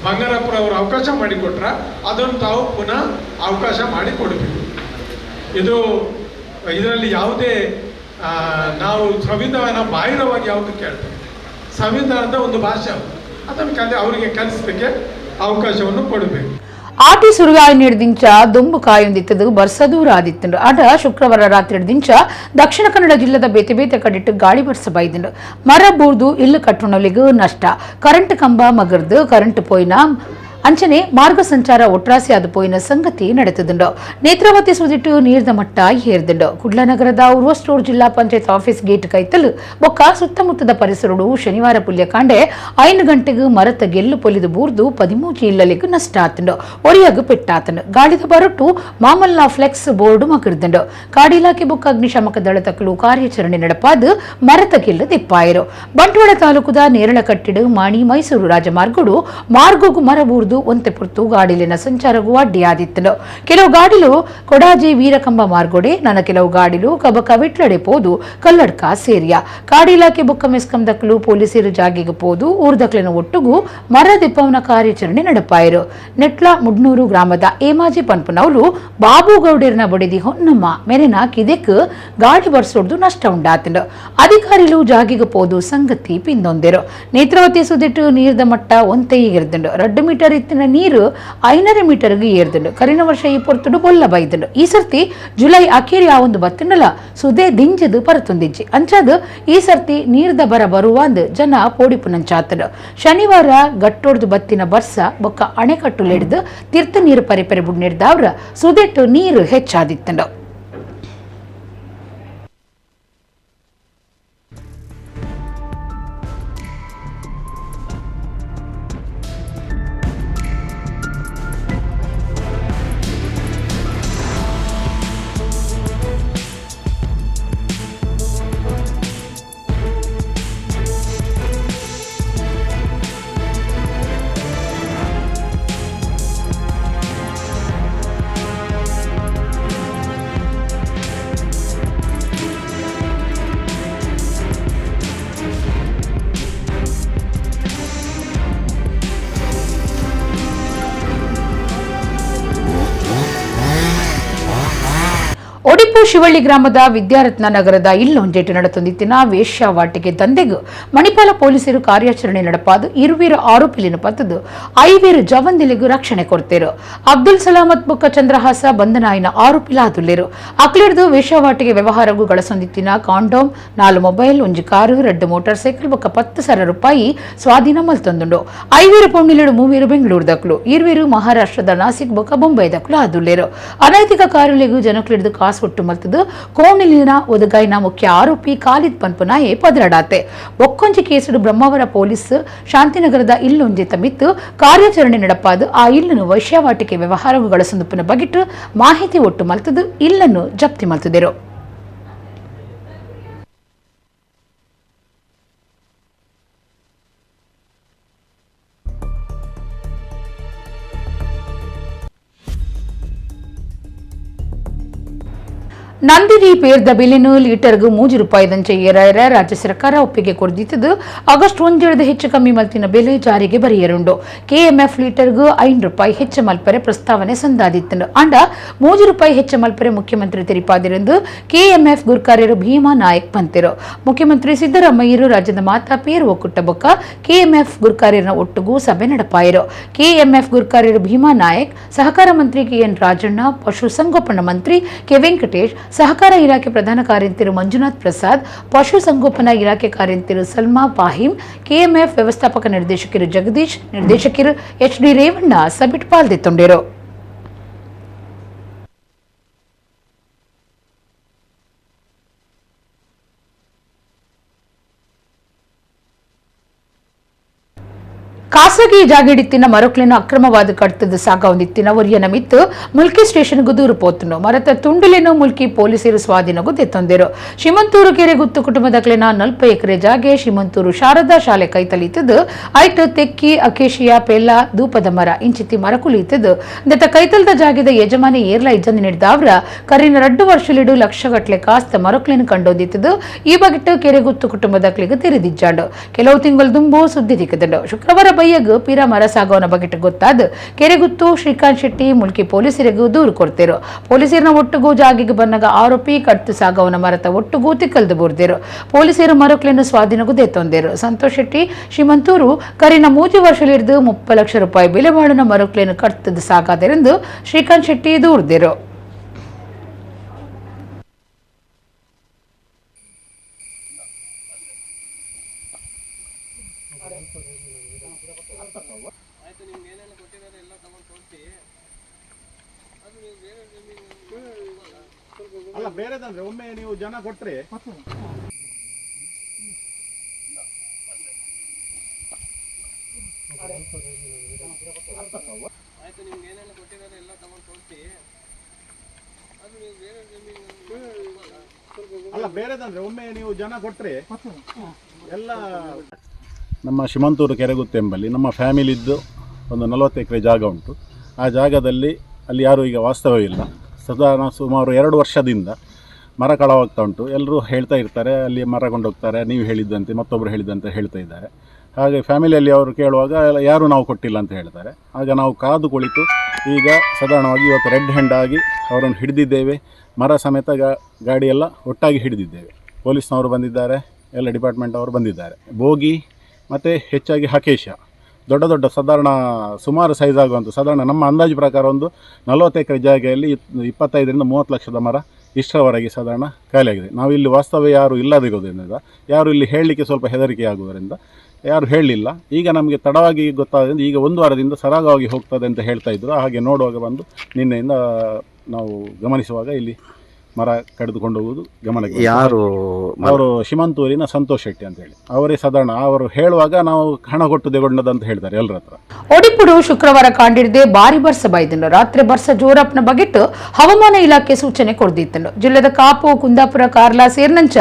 ಬಂಗಾರಪ್ಪರವರು ಅವಕಾಶ ಮಾಡಿಕೊಟ್ರ ಅದನ್ನು ತಾವು ಪುನಃ ಅವಕಾಶ ಮಾಡಿಕೊಡ್ಬೇಕು. ಇದು ಇದರಲ್ಲಿ ಯಾವುದೇ ನಾವು ಸಂವಿಧಾನ ಬಾಹಿರವಾಗಿ ಯಾವುದು ಕೇಳ್ತೇವೆ, ಸಂವಿಧಾನದ ಒಂದು ಭಾಷೆ ಅದು, ಅದನ್ನು ಅವರಿಗೆ ಕಲಿಸಲಿಕ್ಕೆ ಅವಕಾಶವನ್ನು ಕೊಡಬೇಕು. ಆಟಿ ಸುರುಗಾಯಿ ನೀಡ್ದಿಂಚ ದುಂಬು ಕಾಯೊಂದಿತ್ತದು ಬರ್ಸದೂರ ಆದಿತ್ತಂಡು. ಆಟ ಶುಕ್ರವಾರ ರಾತ್ರಿ ದಿಂಚ ದಕ್ಷಿಣ ಕನ್ನಡ ಜಿಲ್ಲೆದ ಬೇತೆ ಬೇತೆ ಕಡಿಟ್ಟು ಗಾಳಿ ಬರ್ಸ ಬೈದಿಂಡು. ಮರ ಬೂರ್ದು ಇಲ್ಲು ಕಟ್ಟುಣಲಿಗೂ ನಷ್ಟ. ಕರೆಂಟ್ ಕಂಬ ಮಗರ್ದು ಕರೆಂಟ್ ಪೋಯಿನ ಅಂಚನೆ ಮಾರ್ಗ ಸಂಚಾರ ಒಟ್ರಾಸಿ ಆದ ಪೋಯಿನ ಸಂಗತಿ ನಡೆತದುಂಡು. ನೇತ್ರಾವತಿ ಸುದಿಟ್ಟು ನೀರ್ದ ಮಟ್ಟ ಏರ್ದುಂಡು. ಕುಡ್ಲ ನಗರದ ಉರ್ವಸ್ಟೋರ್ ಜಿಲ್ಲಾ ಪಂಚಾಯತ್ ಆಫೀಸ್ ಗೇಟ್ ಕೈತಲು ಬೊಕ್ಕ ಸುತ್ತಮುತ್ತದ ಪರಿಸರಡು ಶನಿವಾರ ಪುಲ್ಯಕಾಂಡೆ 5 ಗಂಟೆಗೆ ಮರತ ಗೆಲ್ಲು ಪೊಲಿದು ಬೂರ್ದು 13 ಇಲ್ಲಲಿಗೂ ನಷ್ಟ ಆತುಂಡು. ಒರಿಯಾಗು ಪೆಟ್ಟಾತನು. ಗಾಳಿದ ಬರಟು ಮಾಮಲ್ಲ ಫ್ಲೆಕ್ಸ್ ಬೋರ್ಡ್ ಮಕರ್ದುಂಡು. ಕಾಡು ಇಲಾಖೆ ಬೊಕ್ಕ ಅಗ್ನಿಶಾಮಕ ದಳತಕ್ಕಲು ಕಾರ್ಯಾಚರಣೆ ನಡಪಾದು ಮರತ ಗೆಲ್ಲು ದಿಪ್ಪಾಯರು. ಬಂಟ್ವಾಳ ತಾಲೂಕುದ ನೇರಳಕಟ್ಟಿಡು ಮಾಣಿ ಮೈಸೂರು ರಾಜಮಾರ್ಗಡು ಮಾರ್ಗೋಗು ಮರ ಬೂರ್ದು ಒಂತೆ ಪುರ್ತು ಗಾಡಿಲಿನ ಸಂಚಾರಗೂ ಅಡ್ಡಿಯಾದಿತ್ತನು. ಕೆಲವು ಗಾಡಿಲು ಕೊಡಾಜಿ ವೀರಕಂಬ ಮಾರ್ಗೋಡೆ ನನ್ನ ಕೆಲವು ಗಾಡಿಲು ಕಬಕ ವಿಟ್ಲಡೆ ಪೋದು ಕಲ್ಲಡ್ಕ ಸೇರಿಯ. ಕಾಡು ಇಲಾಖೆ ಬೊಕ್ಕ ಮೆಸ್ಕಂ ದಕ್ಕಲು ಪೊಲೀಸರು ಜಾಗಿಗೆ ಪೋದು ಊರ್ದಕ್ಲಿನ ಒಟ್ಟುಗು ಮರ ದಿಪ್ಪವನ ಕಾರ್ಯಾಚರಣೆ ನಡಪಾಯರು. ನೆಟ್ಲ ಮುಡ್ನೂರು ಗ್ರಾಮದ ಏಮಾಜಿ ಪನ್ಪುನವ್ಲು ಬಾಬುಗೌಡರ್ನ ಬಡಿದಿ ಹೊನ್ನಮ್ಮ ಮೆರೆನ ಕಿದೆಕ್ ಗಾಡಿ ಬರ್ಸೊಡ್ದು ನಷ್ಟ ಉಂಡಾತನು. ಅಧಿಕಾರಿಲು ಜಾಗಿಗೆ ಪೋದು ಸಂಗತಿ ಪಿಂದೊಂದಿರು. ನೇತ್ರಾವತಿ ಸುದಿಟ್ಟು ನೀರ್ದ ಮಟ್ಟ ಒಂತೆ ಈಗಿರ್ದುಂಡು. 2 ಮೀಟರ್ ಇತ್ತಿನ ನೀರು 5.5 ಮೀಟರ್ಗೆ ಏರ್ದುಂಡು. ಕರಿನ ವರ್ಷ ಈ ಪೊರ್ತುಡು ಬೊಲ್ಲ ಬೈದುಂಡು. ಈ ಸರ್ತಿ ಜುಲೈ ಅಖೀರಿ ಆ ಒಂದು ಬತ್ತಂಡಲ ಸುದೇ ದಿಂಜದು ಪರತೊಂದಿಜ್ಜಿ. ಅಂಚಾದು ಈ ಸರ್ತಿ ನೀರ್ದ ಬರ ಬರುವಾಂದು ಜನ ಪೋಡಿಪುನಂಚಾತನು. ಶನಿವಾರ ಗಟ್ಟೋಡ್ದು ಬತ್ತಿನ ಬರ್ಸ ಬೊಕ್ಕ ಅಣೆಕಟ್ಟುಲೆಡ್ದು ತೀರ್ಥ ನೀರು ಪರಿಪರೆ ಬುಡ್ನಿಡ್ದವ್ರ ಸುದೆಟ್ಟು ನೀರು ಹೆಚ್ಚಾದಿತ್ತಂಡು. ಒಡಿಪು ಶಿವಳ್ಳಿ ಗ್ರಾಮದ ವಿದ್ಯಾರತ್ನ ನಗರದ ಇಲ್ಲೊಂಜೇಟು ನಡೆತೊಂದಿತ್ತಿನ ವೇಶ್ಯಾವಾಟಿಕೆ ದಂಧೆಗೂ ಮಣಿಪಾಲ ಪೊಲೀಸರು ಕಾರ್ಯಾಚರಣೆ ನಡಪಾದು ಇರುವೀರು ಆರೋಪಿಲಿನ ಪತ್ತದು ಐವೀರು ಜವಂದಿಲಿಗೂ ರಕ್ಷಣೆ ಕೊಡ್ತೇರು. ಅಬ್ದುಲ್ ಸಲಾಮತ್ ಬುಕ್ಕ ಚಂದ್ರಹಾಸ ಬಂಧನಾಯಿನ ಆರೋಪಿಲಾದುಲ್ಲೇರು. ಅಕ್ಲಿಡ್ದು ವೇಶ್ಯಾವಾಟಿಕೆ ವ್ಯವಹಾರಗೂ ಗಳಸೊಂದಿತ್ತಿನ condom, 4 mobile, 1 car, 2 motor cycle ಬೊಕ್ಕ 10,000 ರೂಪಾಯಿ ಸ್ವಾಧೀನ ಮಲ್ತೊಂದುಂಡು. ಐವೀರು ಪೊಣ್ಣಿಲಿಡು ಮೂವೀರು ಬೆಂಗಳೂರು ದಕ್ಲು, ಇರುವೀರು ಮಹಾರಾಷ್ಟ್ರದ ನಾಸಿಕ್ ಬೊಕ್ಕ ಬೊಂಬೈ ದಕ್ಲು ಆದುಲ್ಲೇರು. ಅನೈತಿಕ ಕಾರುಲಿಗೂ ಜನಕ್ಲಿಡ್ದು ಕಾಸು ಒಟ್ಟು ಮಲ್ತದು ಕೋಣಿಲಿನ ಒದಗಾಯಿನ ಮುಖ್ಯ ಆರೋಪಿ ಖಾಲಿದ್ ಪನ್ಪುನಾಯೆ ಪದರಡಾತೆ. ಒಕ್ಕೊಂಜಿ ಕೇಸುಡು ಬ್ರಹ್ಮಾವರ ಪೊಲೀಸ್ ಶಾಂತಿನಗರದ ಇಲ್ಲೊಂಜಿ ತಮ್ಮಿತ್ತು ಕಾರ್ಯಾಚರಣೆ ನಡಪಾದು ಆ ಇಲ್ಲನ್ನು ವೈಶ್ಯವಾಟಿಕೆ ವ್ಯವಹಾರಗಳ ಸಂದುಪಿನ ಬಗಿಟ್ಟು ಮಾಹಿತಿ ಒಟ್ಟು ಮಲ್ತದು ಇಲ್ಲನ್ನು ಜಪ್ತಿ ಮಲ್ತದಿರು. ನಂದಿನಿ ಪೇರ್ದ ಬಿಲೆನು ಲೀಟರ್ಗೂ 3 ರೂಪಾಯಿದಂಚೆ ಏರಾಯರ ರಾಜ್ಯ ಸರ್ಕಾರ ಒಪ್ಪಿಗೆ ಕೊಡ್ದಿತ್ತದು. ಆಗಸ್ಟ್ 1 ಹೆಚ್ಚು ಕಮ್ಮಿ ಮಲ್ತಿನ ಬೆಲೆ ಜಾರಿಗೆ ಬರೆಯರುಂಡು. ಕೆಎಂಎಫ್ ಲೀಟರ್ಗೂ 5 ರೂಪಾಯಿ ಹೆಚ್ಚು ಮಲ್ಪರೆ ಪ್ರಸ್ತಾವನೆ ಸಂದಾದಿತ್ತನು. ಅಂಡ 3 ರೂಪಾಯಿ ಹೆಚ್ಚು ಮಲ್ಪರೆ ಮುಖ್ಯಮಂತ್ರಿ ತೆರಿಪಾದಿರೆಂದು ಕೆಎಂಎಫ್ ಗುರ್ಕಾರ್ಯರು ಭೀಮಾ ನಾಯಕ್ ಪಂತಿರು. ಮುಖ್ಯಮಂತ್ರಿ ಸಿದ್ದರಾಮಯ್ಯರು ರಾಜ್ಯದ ಮಾತಾ ಪೇರು ಒಕ್ಕೂಟ ಬೊಕ್ಕ ಕೆಎಂಎಫ್ ಗುರ್ಕಾರ್ಯರ ಒಟ್ಟುಗೂ ಸಭೆ ನಡಪಾಯರು. ಕೆಎಂಎಫ್ ಗುರ್ಕಾರ್ಯರು ಭೀಮಾ ನಾಯಕ್, ಸಹಕಾರ ಮಂತ್ರಿ ಕೆಎನ್ ರಾಜಣ್ಣ, ಪಶು ಸಂಗೋಪನಾ ಮಂತ್ರಿ ಕೆ ವೆಂಕಟೇಶ್, ಸಹಕಾರ ಇಲಾಖೆ ಪ್ರಧಾನ ಕಾರ್ಯಂತಿರು ಮಂಜುನಾಥ್ ಪ್ರಸಾದ್, ಪಶು ಸಂಗೋಪನಾ ಇಲಾಖೆ ಕಾರ್ಯಂತಿರು ಸಲ್ಮಾ ಫಾಹಿಮ್, ಕೆಎಂಎಫ್ ವ್ಯವಸ್ಥಾಪಕ ನಿರ್ದೇಶಕರು ಜಗದೀಶ್, ನಿರ್ದೇಶಕರು ಎಚ್ ಡಿ ರೇವಣ್ಣ ಸಭೆಟ್ ಪಾಲ್ದೆತ್ತೊಂಡಿರು. ಖಾಸಗಿ ಜಾಗಿಡಿತ್ತಿನ ಮರಕ್ಲಿನ ಅಕ್ರಮವಾದ ಕಡ್ತದ ಸಾಗವೊಂದಿತ್ತಿನ ಒರಿಯನ ಮಿತ್ತು ಮುಲ್ಕಿ ಸ್ಟೇಷನ್ಗೂ ದೂರು ಪೋತನು. ಮರತ ತುಂಡುಲೇನು ಮುಲ್ಕಿ ಪೊಲೀಸರು ಸ್ವಾಧೀನಗೂ ತೆತ್ತೊಂದಿರು. ಶಿಮಂತೂರು ಕೆರೆ ಗುತ್ತು ಕುಟುಂಬದಕ್ಲಿನ 40 ಎಕರೆ ಜಾಗೆ ಶಿಮಂತೂರು ಶಾರದಾ ಶಾಲೆ ಕೈತಲಿತ್ತದು. ಐಟು ತೆಕ್ಕಿ ಅಕೇಶಿಯಾ ಪೆಲ್ಲ ದೂಪದ ಮರ ಇಂಚಿತಿ ಮರಕುಲಿತ್ತದು. ದತ್ತ ಕೈತಲದ ಜಾಗದ ಯಜಮಾನಿ ಏರ್ಲ ಇಜ್ಜಂದು ನೀಡಿದವ್ರ ಕರಿನ 2 ವರ್ಷಲಿಡು ಲಕ್ಷಗಟ್ಲೆ ಕಾಸ್ತ ಮರಕ್ಲಿನ ಕಂಡೊಂದಿತ್ತದು. ಈ ಬಗೆಟ್ಟು ಕೆರೆಗುತ್ತು ಕುಟುಂಬದಕ್ಲಿಗೆ ತೆರೆದಿಜ್ಜಾಂಡು. ಕೆಲವು ತಿಂಗಳು ದುಂಬು ಸುದ್ದಿ ದಿಕ್ಕದಂಡು. ಶುಕ್ರವಾರ ಬೈಯಗ್ ಪೀರ ಮರ ಸಾಗೋನ ಬಗೆಟ್ ಗೊತ್ತಾದ ಕೆರೆಗುತ್ತು ಶ್ರೀಕಾಂತ್ ಶೆಟ್ಟಿ ಮುಲ್ಕಿ ಪೊಲೀಸರಿಗೂ ದೂರು ಕೊಡ್ತಿರು. ಪೊಲೀಸರನ್ನ ಒಟ್ಟುಗೂ ಜಾಗಿಗೆ ಬನ್ನಗ ಆರೋಪಿ ಕಡ್ತು ಸಾಗವನ ಮರತ ಒಟ್ಟುಗೂ ತಿಕ್ಕಲ್ದು ಬುರ್ದಿರು. ಪೊಲೀಸರು ಮರಕ್ಲೆನ್ನು ಸ್ವಾಧೀನಗೂ ದೇತೊಂದಿರು. ಸಂತೋಷ್ ಶೆಟ್ಟಿ ಶ್ರೀಮಂತೂರು ಕರಿನ 3 ವರ್ಷಲಿಡ್ದು 30 ಲಕ್ಷ ರೂಪಾಯಿ ಬೆಲೆ ಬಾಳುನ ಮರಕ್ಲೆನ್ನು ಕಡ್ತದ್ದು ಸಾಗಾದರೆಂದು ಶ್ರೀಕಾಂತ್ ಶೆಟ್ಟಿ ದೂರ್ದಿರು. ಅಲ್ಲ ಬೇರೆದಂದ್ರೆ ಒಮ್ಮೆ ನೀವು ಜನ ಕೊಟ್ರೆ ಆಯ್ತು, ನಿಮ್ಗೆ ಏನೆಲ್ಲ ಕೊಟ್ಟಿದ್ದಾರೆ ಎಲ್ಲ ತಗೊಂಡು ತೋರಿಸಿ. ಅದು ನೀವು ಬೇರೆ ಜಮೀನು ಅಲ್ಲ ಬೇರೆದಂದ್ರೆ ಒಮ್ಮೆ ನೀವು ಜನ ಕೊಟ್ರೆ ಎಲ್ಲ. ನಮ್ಮ ಶಿಮಂತೂರು ಕೆರೆಗುತ್ತು ಎಂಬಲ್ಲಿ ನಮ್ಮ ಫ್ಯಾಮಿಲಿದ್ದು ಒಂದು 40 ಎಕರೆ ಜಾಗ ಉಂಟು. ಆ ಜಾಗದಲ್ಲಿ ಅಲ್ಲಿ ಯಾರೂ ಈಗ ವಾಸ್ತವ್ಯವಿಲ್ಲ. ಸಾಧಾರಣ ಸುಮಾರು 2 ವರ್ಷದಿಂದ ಮರ ಕಳವಾಗ್ತಾ ಉಂಟು. ಎಲ್ಲರೂ ಹೇಳ್ತಾ ಇರ್ತಾರೆ, ಅಲ್ಲಿ ಮರ ಕೊಂಡೋಗ್ತಾರೆ, ನೀವು ಹೇಳಿದ್ದಂತೆ ಮತ್ತೊಬ್ಬರು ಹೇಳಿದ್ದಂತೆ ಹೇಳ್ತಾ ಇದ್ದಾರೆ. ಹಾಗೆ ಫ್ಯಾಮಿಲಿಯಲ್ಲಿ ಅವರು ಕೇಳುವಾಗ ಯಾರೂ ನಾವು ಕೊಟ್ಟಿಲ್ಲ ಅಂತ ಹೇಳ್ತಾರೆ. ಆಗ ನಾವು ಕಾದು ಕುಳಿತು ಈಗ ಸಾಧಾರಣವಾಗಿ ಇವತ್ತು ರೆಡ್ ಹ್ಯಾಂಡ್ ಆಗಿ ಅವರನ್ನು ಹಿಡಿದಿದ್ದೇವೆ. ಮರ ಸಮೇತ ಗಾಡಿಯೆಲ್ಲ ಒಟ್ಟಾಗಿ ಹಿಡಿದಿದ್ದೇವೆ. ಪೊಲೀಸ್ನವರು ಬಂದಿದ್ದಾರೆ, ಎಲ್ಲ ಡಿಪಾರ್ಟ್ಮೆಂಟ್ ಅವರು ಬಂದಿದ್ದಾರೆ. ಬೋಗಿ ಮತ್ತು ಹೆಚ್ಚಾಗಿ ಹಕೇಶ ದೊಡ್ಡ ದೊಡ್ಡ ಸಾಧಾರಣ ಸುಮಾರು ಸೈಜ್ ಆಗುವಂಥ ಸಾಧಾರಣ ನಮ್ಮ ಅಂದಾಜು ಪ್ರಕಾರ ಒಂದು 40 ಎಕರೆ ಜಾಗೆಯಲ್ಲಿ 25ರಿಂದ 30 ಲಕ್ಷದ ಮರ ಇಷ್ಟರವರೆಗೆ ಸಾಧಾರಣ ಖಾಲಿಯಾಗಿದೆ. ನಾವು ಇಲ್ಲಿ ವಾಸ್ತವ್ಯ ಯಾರು ಇಲ್ಲದಿರೋದ್ರಿಂದ, ಯಾರು ಇಲ್ಲಿ ಹೇಳಲಿಕ್ಕೆ ಸ್ವಲ್ಪ ಹೆದರಿಕೆ ಆಗುವುದರಿಂದ ಯಾರು ಹೇಳಲಿಲ್ಲ. ಈಗ ನಮಗೆ ತಡವಾಗಿ ಗೊತ್ತಾದ್ರಿಂದ ಈಗ ಒಂದು ವಾರದಿಂದ ಸರಾಗವಾಗಿ ಹೋಗ್ತದೆ ಅಂತ ಹೇಳ್ತಾ ಇದ್ದರು. ಹಾಗೆ ನೋಡುವಾಗ ಬಂದು ನಿನ್ನೆಯಿಂದ ನಾವು ಗಮನಿಸುವಾಗ ಇಲ್ಲಿ ಮರ ಕಡಿದುಕೊಂಡು ಹೋಗುವುದು ಗಮನಕ್ಕೆ. ಯಾರು ಅವರು? ಶಿಮಂತೂರಿನ ಸಂತೋಷ್ ಶೆಟ್ಟಿ ಅಂತ ಹೇಳಿ ಅವರೇ. ಸಾಧಾರಣ ಅವರು ಹೇಳುವಾಗ ನಾವು ಹಣ ಕೊಟ್ಟು ತೆಗೊಂಡದಂತ ಹೇಳ್ತಾರೆ ಎಲ್ಲರ ಹತ್ರ. ಒಡಿಪುಡು ಶುಕ್ರವಾರ ಕಾಂಡಿರದೆ ಭಾರಿ ಬರ್ಸ ಬೈದನು. ರಾತ್ರಿ ಬರ್ಸ ಜೋರಪ್ಪನ ಬಗೆಟ್ಟು ಹವಾಮಾನ ಇಲಾಖೆ ಸೂಚನೆ ಕೊಡ್ದಿತ್ತನು. ಜಿಲ್ಲೆದ ಕಾಪು, ಕುಂದಾಪುರ, ಕಾರ್ಲಾ ಸೇರ್ನಂಚ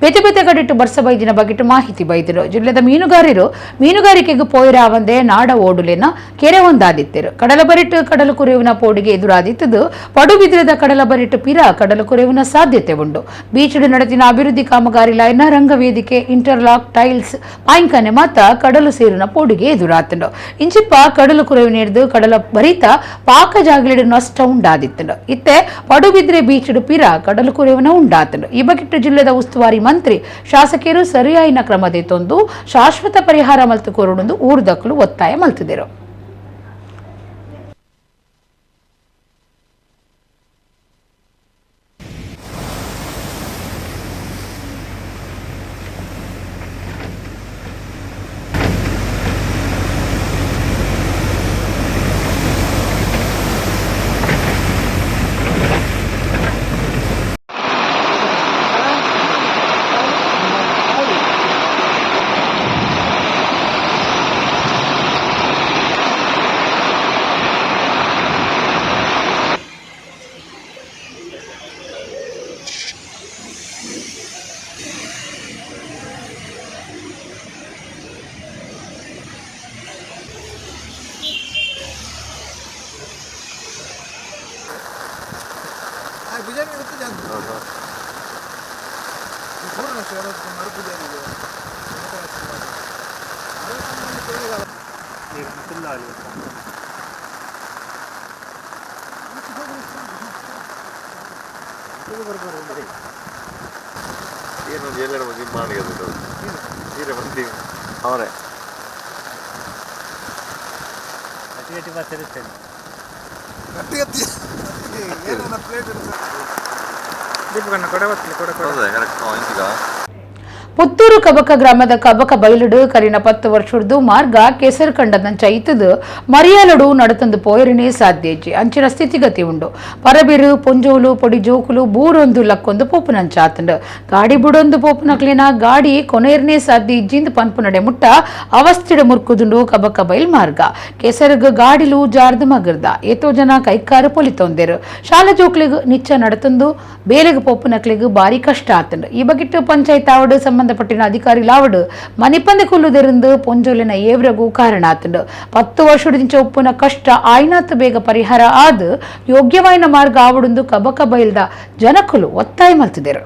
ಬೇತೆ ಬೇತೆ ಕಡಿಟ್ಟು ಬರ್ಸ ಬೈದಿನ ಬಗೆಟ್ಟು ಮಾಹಿತಿ ಬೈದರು. ಜಿಲ್ಲೆದ ಮೀನುಗಾರರು ಮೀನುಗಾರಿಕೆಗೆ ಪೋಯಿರಾವಂದೆ ನಾಡ ಓಡುಲೇನ ಕೆರೆ ಒಂದಾದಿತ್ತರು. ಕಡಲ ಬರಿಟ್ಟು ಕಡಲು ಕುರಿಯುವಿನ ಪೋಡಿಗೆ ಎದುರಾದಿತ್ತದು. ಪಡುಬಿದ್ರದ ಕಡಲ ಬರಿಟ್ಟು ಪಿರ ಕಡಲು ಕುರಿಯುವಿನ ಸಾಧ್ಯತೆ ಉಂಟು. ಬೀಚಡು ನಡೆದಿನ ಅಭಿವೃದ್ಧಿ ಕಾಮಗಾರಿ ಲೈನ ರಂಗವೇದಿಕೆ, ಇಂಟರ್ಲಾಕ್ ಟೈಲ್ಸ್ ಪಾಯಿಂಕನೆ ಮಾತ ಕಡಲು ಸೇರಿನ ಪೋಡಿಗೆ ಎದುರಾತನು. ಇಂಚಿಪ್ಪ ಕಡಲು ಕುರಿವು ನೀಡ್ದು ಕಡಲ ಬರಿತ ಪಾಕ ಜಾಗಲಿಡು ನಷ್ಟ ಉಂಡಾದಿತ್ತನು. ಇತ್ತೆ ಪಡುಬಿದ್ರೆ ಬೀಚಡು ಪಿರ ಕಡಲು ಕುರಿಯುವಿನ ಉಂಡಾತನು. ಈ ಬಗೆಟ್ಟು ಜಿಲ್ಲೆದ ಉಸ್ತುವಾರಿ ಮಂತ್ರಿ, ಶಾಸಕರು ಸರಿಯಾಯಿನ ಕ್ರಮ ತಂದು ಶಾಶ್ವತ ಪರಿಹಾರ ಮಲ್ತು ಕೋರುಡೊಂದು ಊರ್ದಕ್ಕಲು ಒತ್ತಾಯ ಮಲ್ತಿದರು. ಅವರೇ ಪುತ್ತೂರು ಕಬಕ ಗ್ರಾಮದ ಕಬಕ ಬಯಲುಡು ಕರಿನ 10 ವರ್ಷದ್ದು ಮಾರ್ಗ ಕೆಸರು ಕಂಡದಂಚ ಇತ್ತದು ಮರಿಯಾಲಡು ನಡತಂದು ಪೋಯರಿನೇ ಸಾಧ್ಯಜ್ಜಿ ಅಂಚಿನ ಸ್ಥಿತಿಗತಿ ಉಂಡು. ಪರಬಿರು ಪೊಂಜೋಲು ಪೊಡಿ ಜೋಕುಲು ಬೂರೊಂದು ಲಕ್ಕೊಂದು ಪೋಪುನಂಚಾತಂಡು ಗಾಡಿ ಬುಡೊಂದು ಪೋಪುನಕ್ಲಿನ ಗಾಡಿ ಕೊನೆಯರ್ನೇ ಸಾಧ್ಯ ಇಜ್ಜಿಂದು ಪನ್ಪು ನಡೆ ಮುಟ್ಟ ಅವಸ್ಥಿಡ ಮುರ್ಕುದುಂಡು ಕಬಕ ಬಯಲ್ ಮಾರ್ಗ ಕೆಸರುಗ ಗಾಡಿಲು ಜಾರ್ದು ಮಗರ್ದ ಏತೋ ಜನ ಕೈಕಾರು ಪೊಲಿತೊಂದೆರು. ಶಾಲಾ ಜೋಕ್ಲಿಗ್ ನಿಚ್ಚ ನಡತಂದು ಬೇಲೆಗ್ ಪೋಪುನಕ್ಲಿಗ್ ಬಾರಿ ಕಷ್ಟ ಆತಂಡು. ಈ ಬಗಿಟ್ಟು ಪಂಚಾಯತ್ ಆವಡು ಸಂಬಂಧಪಟ್ಟಿನ ಅಧಿಕಾರಿ ಲಾವಡು ಮನಿಪಂದೆ ಕೊಲ್ಲುದರಿಂದ ಪೊಂಜೋಲಿನ ಏವ್ರಗೂ ಕಾರಣ ಆತಂಡು. 10 ವರ್ಷದಿಂದ ಒಪ್ಪುನ ಕಷ್ಟ ಆಯ್ನಾತ್ ಬೇಗ ಪರಿಹಾರ ಆದ ಯೋಗ್ಯವಾಯಿನ ಮಾರ್ಗ ಆವಡುಂದು ಕಬಕ ಬಯಲ್ದ ಜನಕುಲು ಒತ್ತಾಯ ಮಲ್ತಿದರು.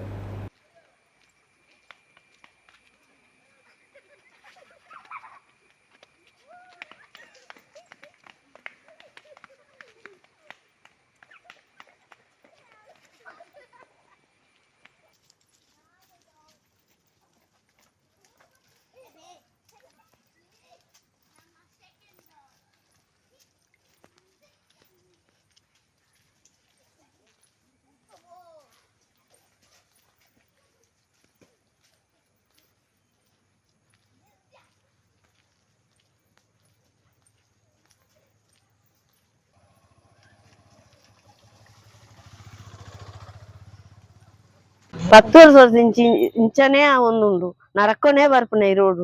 10 ವರ್ಷ ಇಂಚಿ ಇಂಚನೇ ಒಂದುಂಡು ನರಕೊನೆ ಬರ್ಪುನ ಈ ರೋಡ್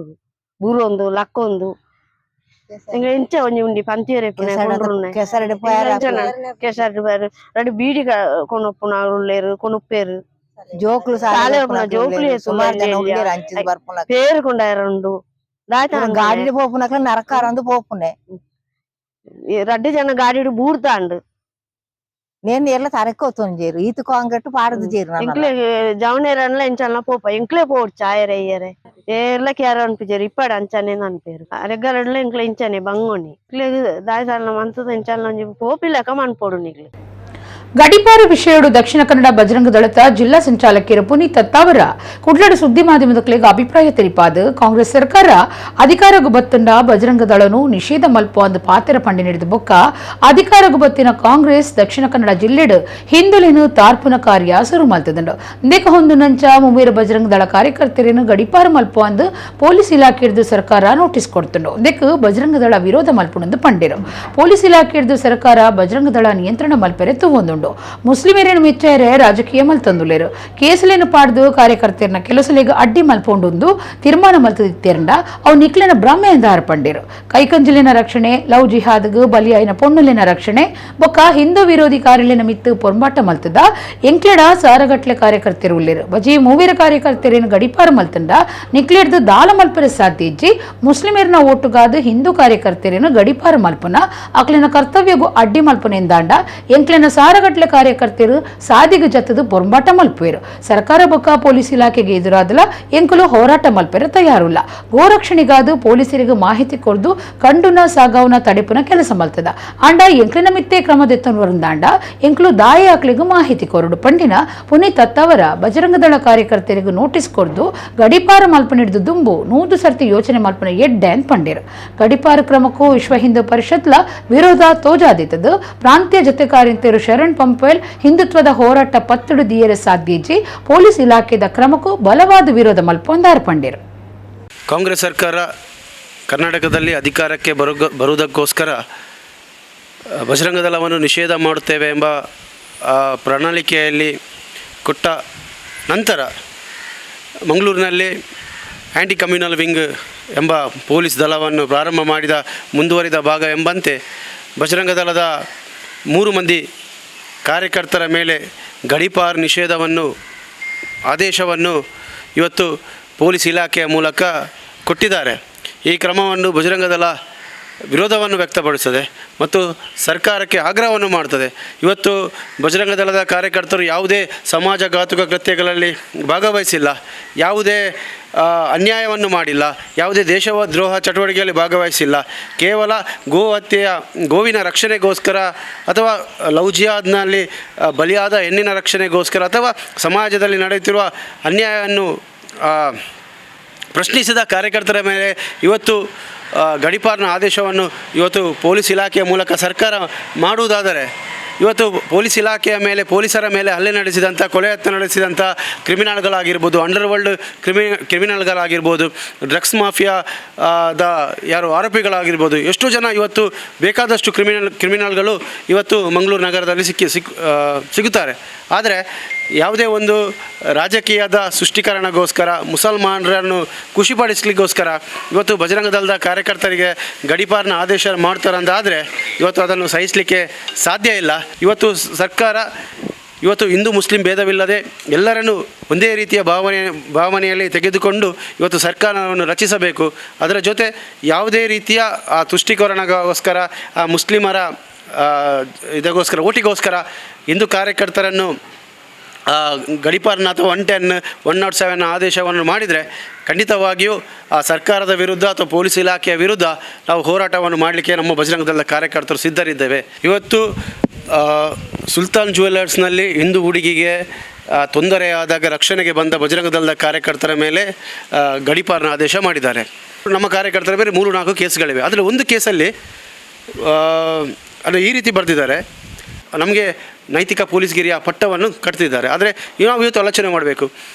ಬೂರೊಂದು ಲಕ್ಕೊಂದು ಎಂಗ ಇಂಚ ಒಂಜಿ ಉಂಡಿ ಪಂತಿಯರೆ ಕೆಸರಡೆ ಪೋಯರ ಕೆಸರು ರಡ್ಡ್ ಬೀಡಿ ಕೊನೊಪ್ಪುನ ಉಲ್ಲೇರು ಕೊನೊಪ್ಪೇರು ಜೋಕ್ಲು ಸಾಲೆ ಉಪ್ಪುನ ಜೋಕ್ಲು ಸುಮಾರು ಜನ ಉಲ್ಲೇರು ಅಂಚಿದ್ ಬರ್ಪುನ ಪೇರು ಕೊಂಡಾಯರ ಉಂಡು ದಾತ ಗಾಡಿಡ್ ಪೋಪುನಕ್ಲ ನರಕಾರಂದು ಪೋಪುನೆ ರಡ್ಡ್ ಜನ ಗಾಡಿಡ್ ಬೂರ್ದಾಂಡ್ ನೇನ್ ಎಲ್ಲ ತರಕ್ಕೆ ಒತ್ತೊಂಜೇರು ಈತ ಕಾಂಗಟ್ಟು ಪಾಡದು ಜೇರು ಎಂಕ್ಲೆ ಜವನೇರನ್ಲ ಎಂಚಲ್ಲ ಪೋಪ ಎಂಕ್ಲೆ ಪೋಡ್ ಚಾಯರೆ ಇಯ್ಯರೆ ಏರ್ಲ ಕ್ಯಾರ ಅನ್ಪಿಜೇರು ಇಪ್ಪಡ ಅಂಚನೆ ಅನ್ಪೇರು ಅರೆಗರಡ್ಲ ಎಂಕ್ಲೆ ಇಂಚನೆ ಬಂಗೋಣಿ ಎಂಕ್ಲೆ ದಾಯಸಾಲ ಮಂತದ ಎಂಚಲ್ಲ ಒಂಜಿ ಪೋಪಿಲಕ ಮನ್ಪೋಡು ನಿಕ್ಲೆ. ಗಡಿಪಾರು ವಿಷಯಡು ದಕ್ಷಿಣ ಕನ್ನಡ ಬಜರಂಗ ದಳದ ಜಿಲ್ಲಾ ಸಂಚಾಲಕಿಯರು ಪುನೀತ್ ತತ್ತಾವರ ಕುಡ್ಲಡು ಸುದ್ದಿ ಮಾಧ್ಯಮದಕ್ಲೆಗ್ ಅಭಿಪ್ರಾಯ ತಿಳಿಪಾದ ಕಾಂಗ್ರೆಸ್ ಸರ್ಕಾರ ಅಧಿಕಾರಗು ಬತ್ತಂಡ ಬಜರಂಗ ದಳನು ನಿಷೇಧ ಮಲ್ಪ ಅಂದ್ ಪಾತೆರ ಪಂಡಿ ನೀಡಿದ ಬೊಕ್ಕ ಅಧಿಕಾರಗು ಬತ್ತಿನ ಕಾಂಗ್ರೆಸ್ ದಕ್ಷಿಣ ಕನ್ನಡ ಜಿಲ್ಲೆಡು ಹಿಂದುಲೇನು ತಾರ್ಪುನ ಕಾರ್ಯ ಸುರು ಮಲ್ತದಂಡು ಇಂದೇಕ ಹೊಂದು ನಂಚ ಮುಮ್ಮೀರ ಬಜರಂಗ ದಳ ಕಾರ್ಯಕರ್ತರೇನು ಗಡಿಪಾರು ಮಲ್ಪ ಅಂದ್ ಪೊಲೀಸ್ ಇಲಾಖೆರ್ದು ಸರ್ಕಾರ ನೋಟಿಸ್ ಕೊಡ್ತುಂಡು ಇಂದೇಕ ಬಜರಂಗ ದಳ ವಿರೋಧ ಮಲ್ಪುಣಂದು ಪಂಡಿರು ಪೊಲೀಸ್ ಇಲಾಖೆರ್ದು ಸರ್ಕಾರ ಬಜರಂಗ ದಳ ನಿಯಂತ್ರಣ ಮಲ್ಪೆರೆ ತೂವೊಂದುಂಡು ಮುಸ್ಲಿಮರೇನು ಮೆಚ್ಚಾರೆ ರಾಜಕೀಯ ಮಲ್ತಂದುಲೇರು ಕೇಸಲೇನು ಪಾಡ್ದು ಕಾರ್ಯಕರ್ತರನ್ನ ಕೆಲಸಲೇಗ ಅಡ್ಡಿ ಮಲ್ಪೊಂಡುಂದು ತೀರ್ಮಾನ ಮಲ್ತದಿತ್ತೇರಂಡ ಅವು ನಿಕ್ಲೆನ ಭ್ರಮೆ ಎಂದಾರ ಪಂಡೇರು ಕೈಕಂಜಲಿನ ರಕ್ಷಣೆ ಲವ್ ಜಿಹಾದ್ಗ್ ಬಲಿಯಾಯಿನ ಪೊಣ್ಣುಲಿನ ರಕ್ಷಣೆ ಬೊಕ್ಕ ಹಿಂದೂ ವಿರೋಧಿ ಕಾರ್ಯಲಿನ ಮಿತ್ತು ಪೊರ್ಂಬಾಟ ಮಲ್ತದ ಎಂಕ್ಲೆಡ ಸಾರಗಟ್ಲೆ ಕಾರ್ಯಕರ್ತರು ಉಲ್ಲೇರು ಬಜಿ ಮೂವೀರ ಕಾರ್ಯಕರ್ತರೇನು ಗಡಿಪಾರು ಮಲ್ತಂಡ ನಿಕ್ಲೆಡ್ದು ದಾಲ ಮಲ್ಪರೆ ಸಾಧ್ಯ ಇಜ್ಜಿ ಮುಸ್ಲಿಮರ್ನ ಓಟುಗಾದು ಹಿಂದೂ ಕಾರ್ಯಕರ್ತರೇನು ಗಡಿಪಾರು ಮಲ್ಪನ ಅಕ್ಲೆನ ಕರ್ತವ್ಯಗೂ ಅಡ್ಡಿ ಮಲ್ಪನ ಎಂದಾಂಡ ಎಂಕ್ಲೆನ ಸಾರಗಟ್ಲೆ ಕಾರ್ಯಕರ್ತರು ಸಾದಿಗೆ ಜತ್ತದು ಪೊರ್ಂಬಾಟ ಮಲ್ಪುವೆರು ಸರ್ಕಾರ ಬೊಕ್ಕ ಪೊಲೀಸ್ ಇಲಾಖೆಗೆ ಎದುರಾದಲ ಎಂಕುಲು ಹೋರಾಟ ಮಲ್ಪೆರೆ ತಯಾರುಲ್ಲ ಗೋರಕ್ಷಣೆಗಾದು ಪೊಲೀಸರಿಗೆ ಮಾಹಿತಿ ಕೊರ್ದು ಕಂಡುನ ಸಾಗವನ ತಡೆಪುನ ಕೆಲಸ ಮಲ್ತದ ಆಂಡ ಎಂಕ್ಲಿನ ಮಿತ್ತೆ ಕ್ರಮದೆತ್ತನ್ವರಂದಾಂಡ ಎಂಕ್ಲು ದಾಯ ಆಕ್ಲಿಗೂ ಮಾಹಿತಿ ಕೊರಡು ಪಂಡಿನ ಪುನೀತ್ ತತ್ತವರ ಬಜರಂಗದಳ ಕಾರ್ಯಕರ್ತರಿಗೆ ನೋಟಿಸ್ ಕೊರ್ದು ಗಡಿಪಾರ ಮಲ್ಪನಿಡ್ದು ದುಂಬು 100 ಸರ್ತಿ ಯೋಚನೆ ಮಲ್ಪನ ಎಡ್ಡೆ ಅಂತ ಪಂಡಿರು ಗಡಿಪಾರ ಕ್ರಮಕ್ಕೂ ವಿಶ್ವ ಹಿಂದೂ ಪರಿಷತ್ಲ ವಿರೋಧ ತೋಜಾದಿತ್ತದು ಪ್ರಾಂತ್ಯ ಜೊತೆ ಕಾರ್ಯಂತರು ಶರಣ್ ಪಂಪೆಲ್ ಹಿಂದುತ್ವದ ಹೋರಾಟ ಪತ್ತಡು ದಿಯರೆ ಸಾಧ್ಯಜಿ ಪೊಲೀಸ್ ಇಲಾಖೆದ ಕ್ರಮಕ್ಕೂ ಬಲವಾದ ವಿರೋಧ ಮಲ್ಪೊಂದಾರ ಪಂಡಿರು. ಕಾಂಗ್ರೆಸ್ ಸರ್ಕಾರ ಕರ್ನಾಟಕದಲ್ಲಿ ಅಧಿಕಾರಕ್ಕೆ ಬರುವುದಕ್ಕೋಸ್ಕರ ಬಜರಂಗ ದಳವನ್ನು ನಿಷೇಧ ಮಾಡುತ್ತೇವೆ ಎಂಬ ಪ್ರಣಾಳಿಕೆಯಲ್ಲಿ ಕೊಟ್ಟ ನಂತರ ಮಂಗಳೂರಿನಲ್ಲಿ ಆ್ಯಂಟಿ ಕಮ್ಯುನಲ್ ವಿಂಗ್ ಎಂಬ ಪೊಲೀಸ್ ದಳವನ್ನು ಪ್ರಾರಂಭ ಮಾಡಿದ ಮುಂದುವರಿದ ಭಾಗ ಎಂಬಂತೆ ಬಜರಂಗ ದಳದ 3 ಮಂದಿ ಕಾರ್ಯಕರ್ತರ ಮೇಲೆ ಗಡಿಪಾರು ನಿಷೇಧವನ್ನು ಆದೇಶವನ್ನು ಇವತ್ತು ಪೊಲೀಸ್ ಇಲಾಖೆಯ ಮೂಲಕ ಕೊಟ್ಟಿದ್ದಾರೆ. ಈ ಕ್ರಮವನ್ನು ಬಜರಂಗ ದಳ ವಿರೋಧವನ್ನು ವ್ಯಕ್ತಪಡಿಸ್ತದೆ ಮತ್ತು ಸರ್ಕಾರಕ್ಕೆ ಆಗ್ರಹವನ್ನು ಮಾಡ್ತದೆ. ಇವತ್ತು ಬಜರಂಗ ದಳದ ಕಾರ್ಯಕರ್ತರು ಯಾವುದೇ ಸಮಾಜಘಾತುಕ ಕೃತ್ಯಗಳಲ್ಲಿ ಭಾಗವಹಿಸಿಲ್ಲ, ಯಾವುದೇ ಅನ್ಯಾಯವನ್ನು ಮಾಡಿಲ್ಲ, ಯಾವುದೇ ದೇಶದ್ರೋಹ ಚಟುವಟಿಕೆಯಲ್ಲಿ ಭಾಗವಹಿಸಿಲ್ಲ. ಕೇವಲ ಗೋ ಹತ್ಯೆಯ ಗೋವಿನ ರಕ್ಷಣೆಗೋಸ್ಕರ ಅಥವಾ ಲವ್ ಜಿಹಾದ್ನಲ್ಲಿ ಬಲಿಯಾದ ಹೆಣ್ಣಿನ ರಕ್ಷಣೆಗೋಸ್ಕರ ಅಥವಾ ಸಮಾಜದಲ್ಲಿ ನಡೆಯುತ್ತಿರುವ ಅನ್ಯಾಯವನ್ನು ಪ್ರಶ್ನಿಸಿದ ಕಾರ್ಯಕರ್ತರ ಮೇಲೆ ಇವತ್ತು ಗಡಿಪಾರಿನ ಆದೇಶವನ್ನು ಇವತ್ತು ಪೊಲೀಸ್ ಇಲಾಖೆಯ ಮೂಲಕ ಸರ್ಕಾರ ಮಾಡುವುದಾದರೆ ಇವತ್ತು ಪೊಲೀಸ್ ಇಲಾಖೆಯ ಮೇಲೆ ಪೊಲೀಸರ ಮೇಲೆ ಹಲ್ಲೆ ನಡೆಸಿದಂಥ, ಕೊಲೆ ಯತ್ನ ನಡೆಸಿದಂಥ ಕ್ರಿಮಿನಲ್ಗಳಾಗಿರ್ಬೋದು, ಅಂಡರ್ ವರ್ಲ್ಡ್ ಕ್ರಿಮಿನಲ್ಗಳಾಗಿರ್ಬೋದು, ಡ್ರಗ್ಸ್ ಮಾಫಿಯಾದ ಯಾರು ಆರೋಪಿಗಳಾಗಿರ್ಬೋದು, ಎಷ್ಟು ಜನ ಇವತ್ತು ಬೇಕಾದಷ್ಟು ಕ್ರಿಮಿನಲ್ಗಳು ಇವತ್ತು ಮಂಗಳೂರು ನಗರದಲ್ಲಿ ಸಿಗುತ್ತಾರೆ. ಆದರೆ ಯಾವುದೇ ಒಂದು ರಾಜಕೀಯದ ಸೃಷ್ಟೀಕರಣಗೋಸ್ಕರ, ಮುಸಲ್ಮಾನರನ್ನು ಖುಷಿಪಡಿಸಲಿಕ್ಕೋಸ್ಕರ ಇವತ್ತು ಬಜರಂಗ ದಳದ ಕಾರ್ಯಕರ್ತರಿಗೆ ಗಡಿಪಾರಿನ ಆದೇಶ ಮಾಡ್ತಾರಂದಾದರೆ ಇವತ್ತು ಅದನ್ನು ಸಹಿಸಲಿಕ್ಕೆ ಸಾಧ್ಯ ಇಲ್ಲ. ಇವತ್ತು ಸರ್ಕಾರ ಇವತ್ತು ಹಿಂದೂ ಮುಸ್ಲಿಂ ಭೇದವಿಲ್ಲದೆ ಎಲ್ಲರನ್ನೂ ಒಂದೇ ರೀತಿಯ ಭಾವನೆಯಲ್ಲಿ ತೆಗೆದುಕೊಂಡು ಇವತ್ತು ಸರ್ಕಾರವನ್ನು ರಚಿಸಬೇಕು. ಅದರ ಜೊತೆ ಯಾವುದೇ ರೀತಿಯ ಆ ತುಷ್ಟೀಕರಣಗೋಸ್ಕರ, ಆ ಮುಸ್ಲಿಮರ ಇದಕ್ಕೋಸ್ಕರ, ಓಟಿಗೋಸ್ಕರ ಹಿಂದೂ ಕಾರ್ಯಕರ್ತರನ್ನು ಗಡಿಪಾರನ ಅಥವಾ 110, 107 ಆದೇಶವನ್ನು ಮಾಡಿದರೆ ಖಂಡಿತವಾಗಿಯೂ ಆ ಸರ್ಕಾರದ ವಿರುದ್ಧ ಅಥವಾ ಪೊಲೀಸ್ ಇಲಾಖೆಯ ವಿರುದ್ಧ ನಾವು ಹೋರಾಟವನ್ನು ಮಾಡಲಿಕ್ಕೆ ನಮ್ಮ ಬಜರಂಗ ದಳದ ಕಾರ್ಯಕರ್ತರು ಸಿದ್ಧರಿದ್ದೇವೆ. ಇವತ್ತು ಸುಲ್ತಾನ್ ಜ್ಯುವೆಲರ್ಸ್ನಲ್ಲಿ ಹಿಂದೂ ಹುಡುಗಿಗೆ ತೊಂದರೆಯಾದಾಗ ರಕ್ಷಣೆಗೆ ಬಂದ ಬಜರಂಗ ದಳದ ಕಾರ್ಯಕರ್ತರ ಮೇಲೆ ಗಡಿಪಾರನ ಆದೇಶ ಮಾಡಿದ್ದಾರೆ. ನಮ್ಮ ಕಾರ್ಯಕರ್ತರ ಮೇಲೆ 3-4 ಕೇಸ್ಗಳಿವೆ. ಅದರಲ್ಲಿ ಒಂದು ಕೇಸಲ್ಲಿ ಅದು ಈ ರೀತಿ ಬರೆದಿದ್ದಾರೆ, ನಮಗೆ ನೈತಿಕ ಪೊಲೀಸ್ಗಿರಿಯ ಪಟ್ಟವನ್ನು ಕಟ್ತಿದ್ದಾರೆ. ಆದರೆ ನಾವು ಇವತ್ತು ಆಲೋಚನೆ ಮಾಡಬೇಕು,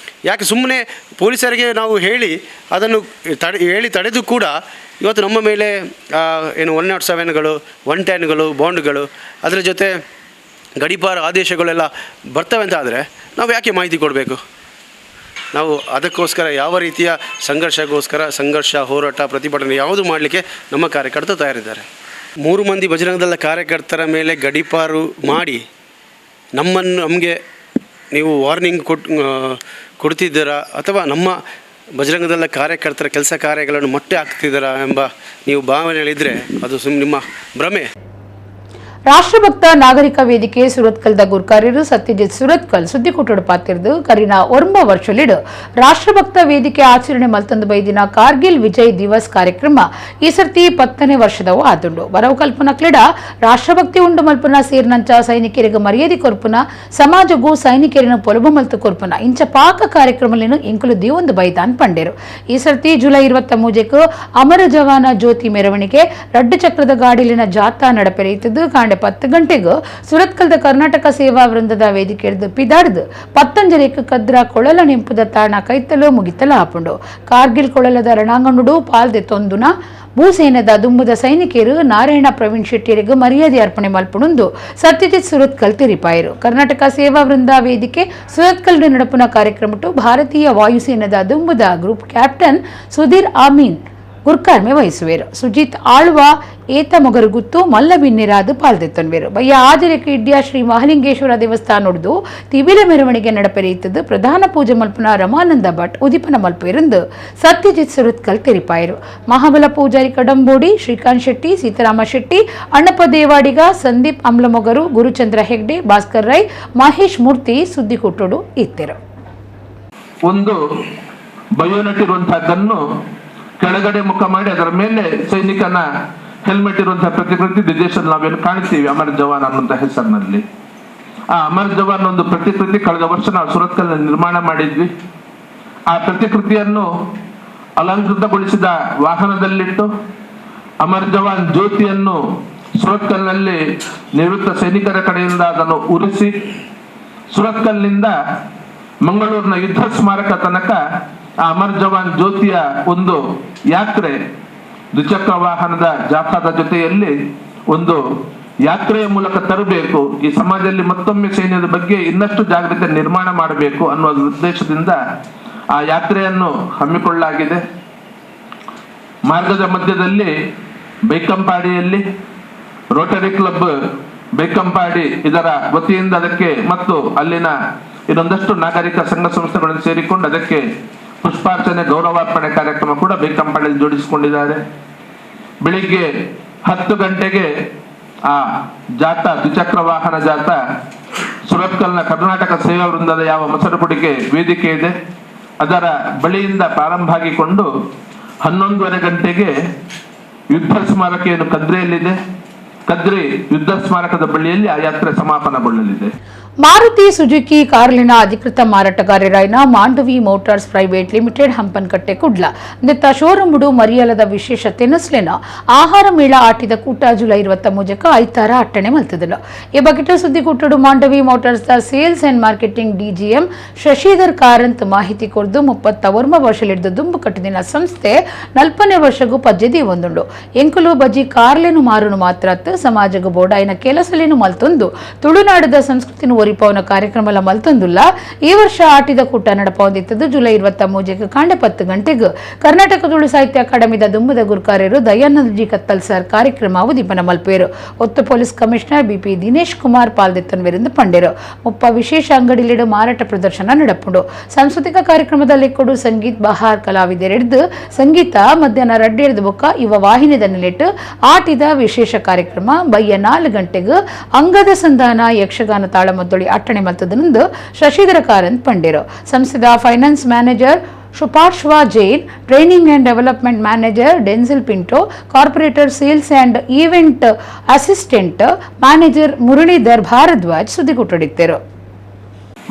ಯಾಕೆ ಸುಮ್ಮನೆ ಪೊಲೀಸರಿಗೆ ನಾವು ಹೇಳಿ ಅದನ್ನು ಹೇಳಿ ತಡೆದು ಕೂಡ ಇವತ್ತು ನಮ್ಮ ಮೇಲೆ ಏನು 107ಗಳು, 110ಗಳು, ಬಾಂಡ್ಗಳು, ಅದರ ಜೊತೆ ಗಡಿಪಾರ ಆದೇಶಗಳೆಲ್ಲ ಬರ್ತವೆ ಅಂತ ಆದರೆ ನಾವು ಯಾಕೆ ಮಾಹಿತಿ ಕೊಡಬೇಕು? ನಾವು ಅದಕ್ಕೋಸ್ಕರ ಯಾವ ರೀತಿಯ ಸಂಘರ್ಷಕ್ಕೋಸ್ಕರ ಸಂಘರ್ಷ, ಹೋರಾಟ, ಪ್ರತಿಭಟನೆ ಯಾವುದು ಮಾಡಲಿಕ್ಕೆ ನಮ್ಮ ಕಾರ್ಯಕರ್ತರು ತಯಾರಿದ್ದಾರೆ. 3 ಮಂದಿ ಬಜರಂಗದಳ ಕಾರ್ಯಕರ್ತರ ಮೇಲೆ ಗಡೀಪಾರು ಮಾಡಿ ನಮಗೆ ನೀವು ವಾರ್ನಿಂಗ್ ಕೊಡ್ತಿದ್ದೀರಾ ಅಥವಾ ನಮ್ಮ ಬಜರಂಗದಳ ಕಾರ್ಯಕರ್ತರ ಕೆಲಸ ಕಾರ್ಯಗಳನ್ನು ಮೊಟ್ಟೆ ಹಾಕ್ತಿದ್ದೀರಾ ಎಂಬ ನೀವು ಭಾವನೆಗಳಿದ್ದರೆ ಅದು ಸುಮ್ಮನೆ ನಿಮ್ಮ ಭ್ರಮೆ. ರಾಷ್ಟ್ರಭಕ್ತ ನಾಗರಿಕ ವೇದಿಕೆ ಸುರತ್ಕಲ್ದ ಗುರ್ಕಾರ್ಯರು ಸತ್ಯಜಿತ್ ಸುರತ್ಕಲ್ ಸುದ್ದಿಕೂಟಡು ಪಾತಿರ್ದು ಕರಿನ 9 ವರ್ಷಲಿಡು ರಾಷ್ಟ್ರಭಕ್ತ ವೇದಿಕೆ ಆಚರಣೆ ಮಲ್ತಂದು ಬೈದಿನ ಕಾರ್ಗಿಲ್ ವಿಜಯ್ ದಿವಸ್ ಕಾರ್ಯಕ್ರಮ ಈ ಸರ್ತಿ 10ನೇ ವರ್ಷದವು ಆದುಂಡು. ಬರವು ಕಲ್ಪನ ಕ್ಲಿಡ ರಾಷ್ಟ್ರಭಕ್ತಿ ಉಂಡು ಮಲ್ಪನ ಸೇರಿನಂಚ ಸೈನಿಕರಿಗೆ ಮರ್ಯಾದೆ ಕೊರ್ಪುನ, ಸಮಾಜಗೂ ಸೈನಿಕರಿನ ಪೊಲಬು ಮಲ್ತು ಕೊರ್ಪುನ ಇಂಚ ಪಾಕ ಕಾರ್ಯಕ್ರಮಲೇನು ಇಂಕುಲು ದಿವೊಂದು ಬೈದಾನ್ ಪಂಡೇರು. ಈ ಸರ್ತಿ ಜುಲೈ 23ಕ್ಕೆ ಅಮರ ಜವಾನ ಜ್ಯೋತಿ ಮೆರವಣಿಗೆ ರಡ್ಡು ಚಕ್ರದ ಗಾಡಿಲಿನ ಜಾಥಾ ನಡಪೆರೆಯುತ್ತಿದ್ದು ಕಾಂಡೆ 10 ಗಂಟೆಗೂ ಸುರತ್ಕಲ್ದ ಕರ್ನಾಟಕ ಸೇವಾ ವೃಂದದ ವೇದಿಕೆ ಪಿದಾಡ್ದು ಪತ್ತಂಜರಿಕ್ ಕದ್ರ ಕೊಳಲ ನೆಂಪುದ ತಾಣ ಕೈತಲು ಮುಗಿತಲ ಆಪುಂಡು. ಕಾರ್ಗಿಲ್ ಕೊಳಲದ ರಣಾಂಗಣುಡು ಪಾಲ್ದೆ ತೊಂದುನ ಭೂಸೇನದ ದುಂಬುದ ಸೈನಿಕರು ನಾರಾಯಣ ಪ್ರವೀಣ್ ಶೆಟ್ಟಿಯರಿಗೆ ಮರ್ಯಾದೆ ಅರ್ಪಣೆ ಮಲ್ಪುಣುಂದು ಸತ್ಯಜಿತ್ ಸುರತ್ಕಲ್ ತಿರಿಪಾಯರು. ಕರ್ನಾಟಕ ಸೇವಾ ವೃಂದ ವೇದಿಕೆ ಸುರತ್ಕಲ್ ನಡಪುನ ಕಾರ್ಯಕ್ರಮಟ್ಟು ಭಾರತೀಯ ವಾಯುಸೇನದ ದುಂಬುದ ಗ್ರೂಪ್ ಕ್ಯಾಪ್ಟನ್ ಸುಧೀರ್ ಆಮೀನ್ ಗುರ್ಕಾರ್ಮೆ ವಹಿಸುವೇರು. ಸುಜಿತ್ ಆಳ್ವ ಏತ ಮೊಗರುಗುತ್ತು ಮಲ್ಲ ಬಿನ್ನಿರಾದು ಪಾಲ್ದೆತ್ತನ್ವೇರು. ಬಯ್ಯ ಆಜರಕ್ಕೆ ಇಡ್ಯ ಶ್ರೀ ಮಹಲಿಂಗೇಶ್ವರ ದೇವಸ್ಥಾನೊಡ್ದು ತಿಬಿಲ ಮೆರವಣಿಗೆ ನಡಪೆರೆಯುತ್ತದು ಪ್ರಧಾನ ಪೂಜೆ ಮಲ್ಪನ ರಮಾನಂದ ಭಟ್ ಉದಿಪನ ಮಲ್ಪೆರೆಂದು ಸತ್ಯಜಿತ್ ಸುರತ್ಕಲ್ ತೆರಿಪಾಯರು. ಮಹಾಬಲ ಪೂಜಾರಿ ಕಡಂಬೋಡಿ, ಶ್ರೀಕಾಂತ್ ಶೆಟ್ಟಿ, ಸೀತಾರಾಮ ಶೆಟ್ಟಿ, ಅಣ್ಣಪ್ಪ ದೇವಾಡಿಗ, ಸಂದೀಪ್ ಅಮ್ಲಮೊಗರು, ಗುರುಚಂದ್ರ ಹೆಗ್ಡೆ, ಭಾಸ್ಕರ್ ರೈ, ಮಹೇಶ್ ಮೂರ್ತಿ ಸುದ್ದಿಕೂಟೋಡು ಇತ್ತೆರು. ಒಂದು ಬಯೋನೆಟ್ ಇರುವಂತಹ ಗನ್ನು ಕೆಳಗಡೆ ಮುಖ ಮಾಡಿ ಅದರ ಮೇಲೆ ಸೈನಿಕನ ಹೆಲ್ಮೆಟ್ ಇರುವಂತಹ ಪ್ರತಿಕೃತಿ ದೇಶದಲ್ಲಿ ನಾವೇನು ಕಾಣ್ತೀವಿ ಅಮರ್ ಜವಾನ್ ಅನ್ನುವಂತಹ ಹೆಸರಿನಲ್ಲಿ. ಆ ಅಮರ್ ಜವಾನ್ ಒಂದು ಪ್ರತಿಕೃತಿ ಕಳೆದ ವರ್ಷ ನಾವು ಸುರತ್ಕಲ್ ನಿರ್ಮಾಣ ಮಾಡಿದ್ವಿ. ಆ ಪ್ರತಿಕೃತಿಯನ್ನು ಅಲಂಕೃತಗೊಳಿಸಿದ ವಾಹನದಲ್ಲಿಟ್ಟು ಅಮರ್ ಜವಾನ್ ಜ್ಯೋತಿಯನ್ನು ಸುರತ್ಕಲ್ನಲ್ಲಿ ನಿವೃತ್ತ ಸೈನಿಕರ ಕಡೆಯಿಂದ ಅದನ್ನು ಉರಿಸಿ ಸುರತ್ಕಲ್ನಿಂದ ಮಂಗಳೂರಿನ ಯುದ್ಧ ಸ್ಮಾರಕ ತನಕ ಆ ಅಮರ್ ಜವಾನ್ ಜ್ಯೋತಿಯ ಒಂದು ಯಾತ್ರೆ ದ್ವಿಚಕ್ರ ವಾಹನದ ಜಾಥಾದ ಜೊತೆಯಲ್ಲಿ ಒಂದು ಯಾತ್ರೆಯ ಮೂಲಕ ತರಬೇಕು, ಈ ಸಮಾಜದಲ್ಲಿ ಮತ್ತೊಮ್ಮೆ ಸೈನ್ಯದ ಬಗ್ಗೆ ಇನ್ನಷ್ಟು ಜಾಗೃತಿ ನಿರ್ಮಾಣ ಮಾಡಬೇಕು ಅನ್ನುವ ಉದ್ದೇಶದಿಂದ ಆ ಯಾತ್ರೆಯನ್ನು ಹಮ್ಮಿಕೊಳ್ಳಲಾಗಿದೆ. ಮಾರ್ಗದ ಮಧ್ಯದಲ್ಲಿ ಬೈಕಂಪಾಡಿಯಲ್ಲಿ ರೋಟರಿ ಕ್ಲಬ್ ಬೈಕಂಪಾಡಿ ಇದರ ವತಿಯಿಂದ ಅದಕ್ಕೆ ಮತ್ತು ಅಲ್ಲಿನ ಇನ್ನೊಂದಷ್ಟು ನಾಗರಿಕ ಸಂಘ ಸಂಸ್ಥೆಗಳನ್ನು ಸೇರಿಕೊಂಡು ಅದಕ್ಕೆ ಪುಷ್ಪಾರ್ಚನೆ ಗೌರವಾರ್ಪಣೆ ಕಾರ್ಯಕ್ರಮ ಕೂಡ ಬೈಕಂಪಾಡಿಯಲ್ಲಿ ಜೋಡಿಸಿಕೊಂಡಿದ್ದಾರೆ. ಬೆಳಿಗ್ಗೆ 10 ಗಂಟೆಗೆ ಆ ಜಾಥಾ, ದ್ವಿಚಕ್ರ ವಾಹನ ಜಾಥಾ ಸುರತ್ಕಲ್ನ ಕರ್ನಾಟಕ ಸೇವಾ ವೃಂದದ ಯಾವ ಮೊಸರುಕುಡಿಕೆ ವೇದಿಕೆ ಇದೆ ಅದರ ಬಳಿಯಿಂದ ಪ್ರಾರಂಭ ಆಗಿಕೊಂಡು 11:30 ಗಂಟೆಗೆ ಯುದ್ಧ ಸ್ಮಾರಕ ಏನು ಕದ್ರೆಯಲ್ಲಿದೆ, ಕದ್ರಿ ಯುದ್ಧ ಸ್ಮಾರಕದ ಬಳಿಯಲ್ಲಿ ಆ ಯಾತ್ರೆ ಸಮಾಪನಗೊಳ್ಳಲಿದೆ. ಮಾರುತಿ ಸುಜುಕಿ ಕಾರ್ಲಿನ ಅಧಿಕೃತ ಮಾರಾಟಗಾರರಾಯಿನ Mandovi motors private limited Hampankatta Kudla ನಿತ್ತ ಶೋರೂಮುಡು ಮರಿಯಲದ ವಿಶೇಷ ತೆನಸ್ಲೆನ ಆಹಾರ ಮೇಳ ಆಟಿದ ಕೂಟ ಜುಲೈ 23ಕ್ಕೆ ಐತಾರ ಅಟ್ಟಣೆ ಮಲ್ತದನು. ಈ ಬಗ್ಗೆ ಸುದ್ದಿಕೂಟಡು Mandavi motors the sales and marketing DGM Shashidhar Karanth ಮಾಹಿತಿ ಕೊರ್ದು 31 ವರ್ಷಲಿಡ್ದು ದುಂಬು ಕಟ್ಟಿದಿನ ಸಂಸ್ಥೆ 40ನೇ ವರ್ಷಗೂ ಪಜ್ಜೆದಿ ಒಂದುಂಡು. ಎಂಕುಲು ಬಜಿ ಕಾರ್ಲೆನು ಮಾರುನು ಮಾತ್ರ ಸಮಾಜಗೂ ಬೋಡಾಯಿನ ಕೆಲಸಲೇನು ಮಲ್ತೊಂದು ತುಳುನಾಡದ ಸಂಸ್ಕೃತಿನ ಒರಿಪವನ ಕಾರ್ಯಕ್ರಮ ಮಲ್ತೊಂದುಲ್ಲ. ಈ ವರ್ಷ ಆಟಿದ ಕೂಟ ನಡಪೊಂದಿತ್ತದು ಜುಲೈ 23ಕ್ಕೆ ಕಾಂಡೆ 10 ಗಂಟೆಗೆ ಕರ್ನಾಟಕ ತುಳು ಸಾಹಿತ್ಯ ಅಕಾಡೆಮಿದ ದುಂಬುದ ಗುರುಕಾರ್ಯರು ದಯಾನಂದ ಜಿ ಕತ್ತಲ್ ಸರ್ ಕಾರ್ಯಕ್ರಮ ಉದ್ದೀಪನ ಮಲ್ಪೇರು. ಒತ್ತು police commissioner BP Dinesh Kumar ಪಾಲ್ದೆತ್ತನ್ವೆರೆಂದು ಪಂಡೇರು. ಮುಪ್ಪ ವಿಶೇಷ ಅಂಗಡಿಲಿಡು ಮಾರಾಟ ಪ್ರದರ್ಶನ ನಡಪುಂಡು. ಸಾಂಸ್ಕೃತಿಕ ಕಾರ್ಯಕ್ರಮದಲ್ಲಿ ಕೊಡು ಸಂಗೀತ್ ಬಹಾರ್ ಕಲಾವಿದರೆಡ್ದು ಸಂಗೀತ ಮಧ್ಯಾಹ್ನ 2 ಬೊಕ್ಕ ಇವ ವಾಹಿನಿದ ನೆಲೆಟ್ಟು ಆಟಿದ ವಿಶೇಷ ಕಾರ್ಯಕ್ರಮ ಬಯ್ಯ 4 ಗಂಟೆಗೆ ಅಂಗದ ಸಂಧಾನ ಯಕ್ಷಗಾನ ತಾಳಮದ್ದೊಳಿ ಅಟ್ಟಣೆ ಮಲ್ತದನಂದು ಶಶಿಧರ ಕಾರಂತ್ ಪಂಡೇರು. ಸಂಸ್ಥೆದ finance manager Suparshva Jain, training and development manager Denzil Pinto, corporator sales and event assistant manager Muralidhar Bharadwaj ಸುದ್ದಿಗುಟ್ಟಡಿದ್ದರು.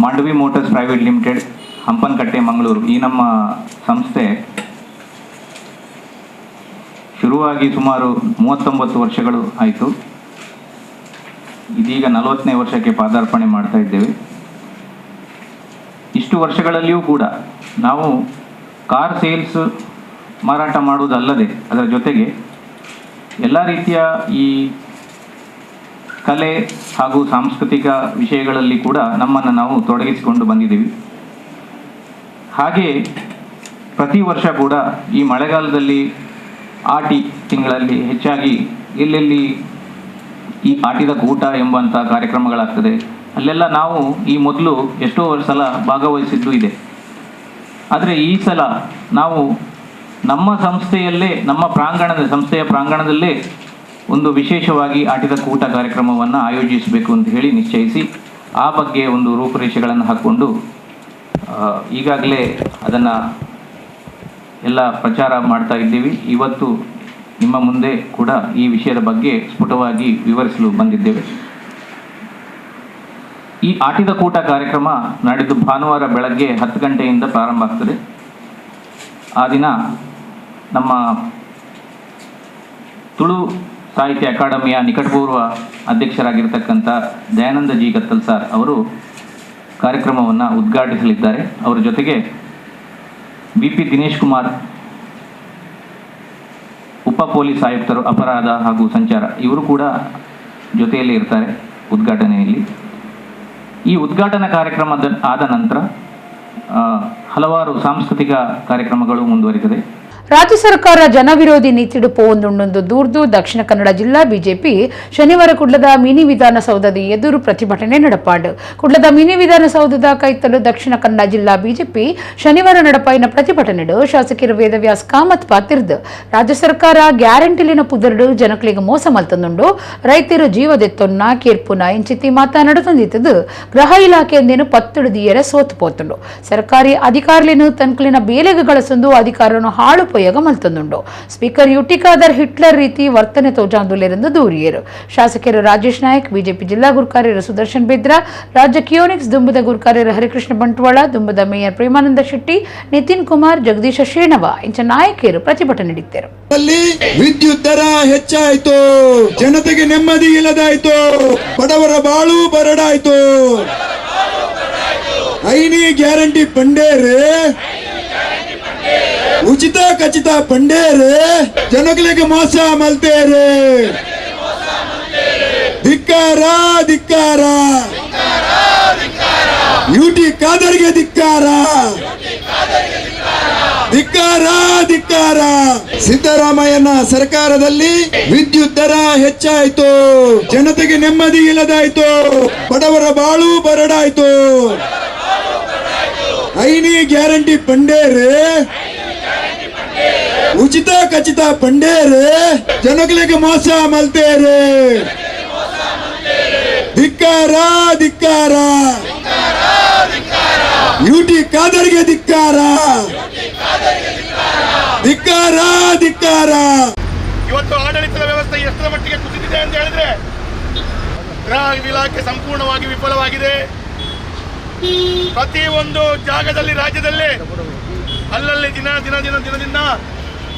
Mandavi motors private limited, Hampankatta, Mangaluru. ಈ ನಮ್ಮ ಸಂಸ್ಥೆ ಶುರುವಾಗಿ ಸುಮಾರು 39 ವರ್ಷಗಳು ಆಯಿತು. ಇದೀಗ 40ನೇ ವರ್ಷಕ್ಕೆ ಪಾದಾರ್ಪಣೆ ಮಾಡ್ತಾ ಇದ್ದೇವೆ. ಇಷ್ಟು ವರ್ಷಗಳಲ್ಲಿಯೂ ಕೂಡ ನಾವು ಕಾರ್ ಸೇಲ್ಸ್ ಮಾರಾಟ ಮಾಡುವುದಲ್ಲದೆ ಅದರ ಜೊತೆಗೆ ಎಲ್ಲ ರೀತಿಯ ಈ ಕಲೆ ಹಾಗೂ ಸಾಂಸ್ಕೃತಿಕ ವಿಷಯಗಳಲ್ಲಿ ಕೂಡ ನಮ್ಮನ್ನು ನಾವು ತೊಡಗಿಸಿಕೊಂಡು ಬಂದಿದ್ದೀವಿ. ಹಾಗೆ ಪ್ರತಿ ವರ್ಷ ಕೂಡ ಈ ಮಳೆಗಾಲದಲ್ಲಿ ಆಟಿ ತಿಂಗಳಲ್ಲಿ ಹೆಚ್ಚಾಗಿ ಎಲ್ಲೆಲ್ಲಿ ಈ ಆಟಿದ ಕೂಟ ಎಂಬಂಥ ಕಾರ್ಯಕ್ರಮಗಳಾಗ್ತದೆ ಅಲ್ಲೆಲ್ಲ ನಾವು ಈ ಮೊದಲು ಎಷ್ಟೋ ಸಲ ಭಾಗವಹಿಸಿದ್ದು ಇದೆ. ಆದರೆ ಈ ಸಲ ನಾವು ನಮ್ಮ ಸಂಸ್ಥೆಯಲ್ಲೇ, ನಮ್ಮ ಪ್ರಾಂಗಣದ ಸಂಸ್ಥೆಯ ಪ್ರಾಂಗಣದಲ್ಲೇ ಒಂದು ವಿಶೇಷವಾಗಿ ಆಟಿದ ಕೂಟ ಕಾರ್ಯಕ್ರಮವನ್ನು ಆಯೋಜಿಸಬೇಕು ಅಂತ ಹೇಳಿ ನಿಶ್ಚಯಿಸಿ ಆ ಬಗ್ಗೆ ಒಂದು ರೂಪುರೇಷೆಗಳನ್ನು ಹಾಕ್ಕೊಂಡು ಈಗಾಗಲೇ ಅದನ್ನು ಎಲ್ಲ ಪ್ರಚಾರ ಮಾಡ್ತಾ ಇದ್ದೀವಿ. ಇವತ್ತು ನಿಮ್ಮ ಮುಂದೆ ಕೂಡ ಈ ವಿಷಯದ ಬಗ್ಗೆ ಸ್ಫುಟವಾಗಿ ವಿವರಿಸಲು ಬಂದಿದ್ದೇವೆ. ಈ ಆಟಿದ ಕೂಟ ಕಾರ್ಯಕ್ರಮ ನಾಡಿದ್ದು ಭಾನುವಾರ ಬೆಳಗ್ಗೆ 10 ಗಂಟೆಯಿಂದ ಪ್ರಾರಂಭ ಆಗ್ತದೆ. ಆ ದಿನ ನಮ್ಮ ತುಳು ಸಾಹಿತ್ಯ ಅಕಾಡೆಮಿಯ ನಿಕಟಪೂರ್ವ ಅಧ್ಯಕ್ಷರಾಗಿರ್ತಕ್ಕಂಥ ದಯಾನಂದ ಜಿ ಗತ್ತಲ್ ಸರ್ ಅವರು ಕಾರ್ಯಕ್ರಮವನ್ನು ಉದ್ಘಾಟಿಸಲಿದ್ದಾರೆ. ಅವರ ಜೊತೆಗೆ ಬಿ ಪಿ ದಿನೇಶ್ ಕುಮಾರ್, ಉಪ ಪೊಲೀಸ್ ಆಯುಕ್ತರು ಅಪರಾಧ ಹಾಗೂ ಸಂಚಾರ, ಇವರು ಕೂಡ ಜೊತೆಯಲ್ಲಿ ಇರ್ತಾರೆ ಉದ್ಘಾಟನೆಯಲ್ಲಿ. ಈ ಉದ್ಘಾಟನಾ ಕಾರ್ಯಕ್ರಮದ ಆದ ನಂತರ ಹಲವಾರು ಸಾಂಸ್ಕೃತಿಕ ಕಾರ್ಯಕ್ರಮಗಳು ಮುಂದುವರಿತದೆ. ರಾಜ್ಯ ಸರ್ಕಾರ ಜನವಿರೋಧಿ ನೀತಿಡು ಪೋವೊಂದುಂಡೊಂದು ದೂರ್ದು ದಕ್ಷಿಣ ಕನ್ನಡ ಜಿಲ್ಲಾ ಬಿಜೆಪಿ ಶನಿವಾರ ಕುಡ್ಲದ ಮಿನಿ ವಿಧಾನಸೌಧದ ಎದುರು ಪ್ರತಿಭಟನೆ ನಡಪಾಡು. ಕುಡ್ಲದ ಮಿನಿ ವಿಧಾನಸೌಧದ ಕೈತಲು ದಕ್ಷಿಣ ಕನ್ನಡ ಜಿಲ್ಲಾ ಬಿಜೆಪಿ ಶನಿವಾರ ನಡಪಾಯಿನ ಪ್ರತಿಭಟನೆಡು ಶಾಸಕರು ವೇದವ್ಯಾಸ್ ಕಾಮತ್ ಪಾತಿರ್ದು ರಾಜ್ಯ ಸರ್ಕಾರ ಗ್ಯಾರಂಟಿಲಿನ ಪುದರ್ಡು ಜನಕಳಿಗೆ ಮೋಸ ಮಲ್ತಂದುಂಡು, ರೈತರು ಜೀವದೆತ್ತೊನ್ನ ಕೇರ್ಪುನ ಇಂಚಿತಿ ಮಾತನಾಡುತ್ತಂದಿತ್ತದು ಗೃಹ ಇಲಾಖೆಯಂದೇನು ಪತ್ತುಡುದಿಯರ ಸೋತು ಪೋತುಂಡು. ಸರ್ಕಾರಿ ಅಧಿಕಾರಿಲೇನು ತನ್ಕಲಿನ ಬೇಲೆಗೆ ಗಳಸೊಂದು ಅಧಿಕಾರವನ್ನು ಹಾಳು ಮಲ್ತಂದುಂಡು. ಸ್ಪೀಕರ್ ಯುಟಿ ಖಾದರ್ ಹಿಟ್ಲರ್ ರೀತಿ ವರ್ತನೆ ತೋಜಾಂದುಲೆರೆಂದು ದೂರಿಯರು. ಶಾಸಕರು ರಾಜೇಶ್ ನಾಯಕ್, ಬಿಜೆಪಿ ಜಿಲ್ಲಾ ಗುರ್ಕಾರ್ಯರು ಸುದರ್ಶನ್ ಬೆದ್ರ, ರಾಜ್ಯ ಕಿಯೋನಿಕ್ಸ್ ದುಂಬದ ಗುರ್ಕಾರ್ಯರು ಹರಿಕೃಷ್ಣ ಬಂಟ್ವಾಳ, ದುಂಬದ ಮೇಯರ್ ಪ್ರೇಮಾನಂದ ಶೆಟ್ಟಿ, ನಿತಿನ್ ಕುಮಾರ್, ಜಗದೀಶ ಶೇಣವ ಇಂಚ ನಾಯಕಿಯರು ಪ್ರತಿಭಟನೆ ನೀಡಿದ್ದರು. ವಿದ್ಯುತ್ ದರ ಹೆಚ್ಚಾಯಿತು, ಜನತೆಗೆ ನೆಮ್ಮದಿ ಇಲ್ಲದಾಯಿತು, ಬಡವರ ಬಾಳು ಬರಡಾಯಿತು. ಐನಿ ಗ್ಯಾರಂಟಿ ಪಂಡೇರೆ, ಉಚಿತ ಖಚಿತ ಪಂಡೇರೆ, ಜನಗಳಿಗೆ ಮೋಸ ಮಲ್ತೇರೆ. ಧಿಕ್ಕಾರ ಧಿಕ್ಕಾರ, ಯುಟಿ ಖಾದರ್ಗೆ ಧಿಕ್ಕಾರ, ಧಿಕ್ಕಾರ ಧಿಕ್ಕಾರ. ಸಿದ್ದರಾಮಯ್ಯನ ಸರ್ಕಾರದಲ್ಲಿ ವಿದ್ಯುತ್ ದರ ಹೆಚ್ಚಾಯಿತು, ಜನತೆಗೆ ನೆಮ್ಮದಿ ಇಲ್ಲದಾಯಿತು, ಬಡವರ ಬಾಳು ಬರಡಾಯಿತು. ಐನಿ ಗ್ಯಾರಂಟಿ ಪಂಡೇರೆ, ಉಚಿತ ಖಚಿತ ಪಂಡೇರೆ, ಜನಗಳಿಗೆ ಮೋಸ ಮಲ್ತೇರೆ. ಧಿಕ್ಕಾರ ಧಿಕ್ಕಾರ, ಯುಟಿ ಖಾದರ್ಗೆ ಧಿಕ್ಕಾರ, ಧಿಕ್ಕಾರ ಧಿಕ್ಕಾರ. ಇವತ್ತು ಆಡಳಿತದ ವ್ಯವಸ್ಥೆ ಎಷ್ಟರ ಮಟ್ಟಿಗೆ ಕುಸಿದಿದೆ ಅಂತ ಹೇಳಿದ್ರೆ, ಗೃಹ ಇಲಾಖೆ ಸಂಪೂರ್ಣವಾಗಿ ವಿಫಲವಾಗಿದೆ. ಪ್ರತಿಯೊಂದು ಜಾಗದಲ್ಲಿ ರಾಜ್ಯದಲ್ಲಿ ಅಲ್ಲಲ್ಲಿ ದಿನ ದಿನ ದಿನ ದಿನದಿಂದ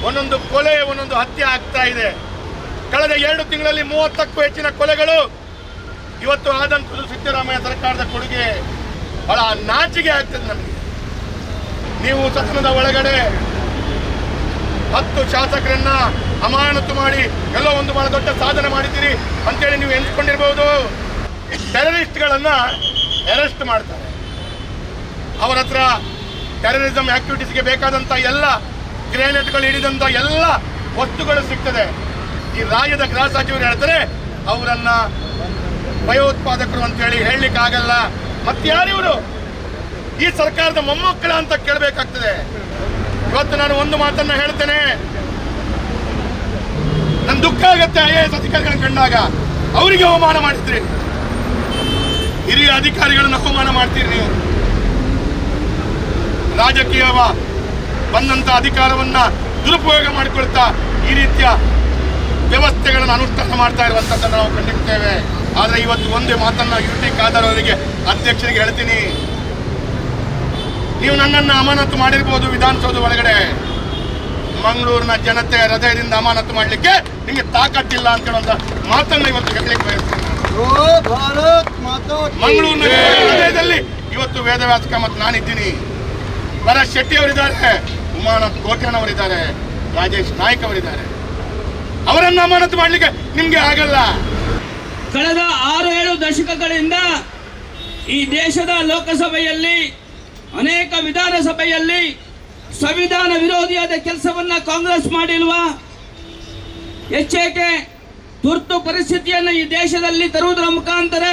ಒಂದೊಂದು ಕೊಲೆ, ಒಂದೊಂದು ಹತ್ಯೆ ಆಗ್ತಾ ಇದೆ. ಕಳೆದ 2 ತಿಂಗಳಲ್ಲಿ 30ಕ್ಕೂ ಹೆಚ್ಚಿನ ಕೊಲೆಗಳು ಇವತ್ತು ಆದಂಥದ್ದು ಸಿದ್ದರಾಮಯ್ಯ ಸರ್ಕಾರದ ಕೊಡುಗೆ. ಬಹಳ ನಾಚಿಕೆ ಆಗ್ತದೆ ನಮಗೆ. ನೀವು ಸದನದ ಒಳಗಡೆ 10 ಶಾಸಕರನ್ನ ಅಮಾನತು ಮಾಡಿ ಎಲ್ಲೋ ಒಂದು ಬಹಳ ದೊಡ್ಡ ಸಾಧನೆ ಮಾಡಿದ್ದೀರಿ ಅಂತೇಳಿ ನೀವು ಎಣಿಸ್ಕೊಂಡಿರ್ಬೋದು. ಟೆರರಿಸ್ಟ್ಗಳನ್ನು ಅರೆಸ್ಟ್ ಮಾಡ್ತಾರೆ, ಅವರ ಹತ್ರ ಟೆರರಿಸಮ್ ಆಕ್ಟಿವಿಟೀಸ್ಗೆ ಬೇಕಾದಂಥ ಎಲ್ಲ ಗ್ರೆನೇಡ್ಗಳು ಹಿಡಿದಂಥ ಎಲ್ಲ ವಸ್ತುಗಳು ಸಿಗ್ತದೆ. ಈ ರಾಜ್ಯದ ಗೃಹ ಸಚಿವರು ಹೇಳ್ತಾರೆ ಅವರನ್ನು ಭಯೋತ್ಪಾದಕರು ಅಂತೇಳಿ ಹೇಳಲಿಕ್ಕಾಗಲ್ಲ. ಮತ್ತೆ ಯಾರಿವರು ಈ ಸರ್ಕಾರದ ಮೊಮ್ಮಕ್ಕಳ ಅಂತ ಕೇಳಬೇಕಾಗ್ತದೆ. ಇವತ್ತು ನಾನು ಒಂದು ಮಾತನ್ನು ಹೇಳ್ತೇನೆ, ನನ್ನ ದುಃಖ ಆಗತ್ತೆ IAS ಅಧಿಕಾರಿಗಳನ್ನ ಕಂಡಾಗ. ಅವರಿಗೆ ಅವಮಾನ ಮಾಡಿದ್ರಿ, ಹಿರಿಯ ಅಧಿಕಾರಿಗಳನ್ನ ಅವಮಾನ ಮಾಡ್ತೀರಿ ನೀವು. ರಾಜಕೀಯ ಬಂದಂತ ಅಧಿಕಾರವನ್ನ ದುರುಪಯೋಗ ಮಾಡಿಕೊಳ್ತಾ ಈ ರೀತಿಯ ವ್ಯವಸ್ಥೆಗಳನ್ನು ಅನುಷ್ಠಾನ ಮಾಡ್ತಾ ಇರುವಂತದ್ದನ್ನು ನಾವು ಖಂಡಿಸ್ತೇವೆ. ಆದರೆ ಇವತ್ತು ಒಂದೇ ಮಾತನ್ನ ಯುಟಿ ಖಾದರ್ ಅವರಿಗೆ, ಅಧ್ಯಕ್ಷರಿಗೆ ಹೇಳ್ತೀನಿ, ನೀವು ನನ್ನನ್ನು ಅಮಾನತು ಮಾಡಿರ್ಬೋದು ವಿಧಾನಸೌಧ ಒಳಗಡೆ, ಮಂಗಳೂರಿನ ಜನತೆ ಹೃದಯದಿಂದ ಅಮಾನತು ಮಾಡಲಿಕ್ಕೆ ನಿಮಗೆ ತಾಕತ್ತಿಲ್ಲ ಅಂತ ಹೇಳುವಂತ ಮಾತನ್ನ ಇವತ್ತು ಹೇಳಲಿಕ್ಕೆ ಬಯಸ್ತೀನಿ. ಮಂಗಳೂರಿನ ಹೃದಯದಲ್ಲಿ ಇವತ್ತು ವೇದವ್ಯಾಸ ಕಾಮತ್ ನಾನಿದ್ದೀನಿ, ಭರತ್ ಶೆಟ್ಟಿ ಅವರಿದ್ದಾರೆ, ಉಮಾನಾಥ್ ಕೋಟ್ಯಾನ್ ಅವರಿದ್ದಾರೆ, ರಾಜೇಶ್ ನಾಯ್ಕ್ ಅವರಿದ್ದಾರೆ. ಅವರನ್ನು ಅಮಾನತು ಮಾಡಲಿಕ್ಕೆ ನಿಮ್ಗೆ ಆಗಲ್ಲ. ಕಳೆದ 6-7 ದಶಕಗಳಿಂದ ಈ ದೇಶದ ಲೋಕಸಭೆಯಲ್ಲಿ ಅನೇಕ ವಿಧಾನಸಭೆಯಲ್ಲಿ ಸಂವಿಧಾನ ವಿರೋಧಿಯಾದ ಕೆಲಸವನ್ನ ಕಾಂಗ್ರೆಸ್ ಮಾಡಿಲ್ವಾ? ಹೆಚ್ಚೇಕೆ ತುರ್ತು ಪರಿಸ್ಥಿತಿಯನ್ನು ಈ ದೇಶದಲ್ಲಿ ತರುವುದರ ಮುಖಾಂತರ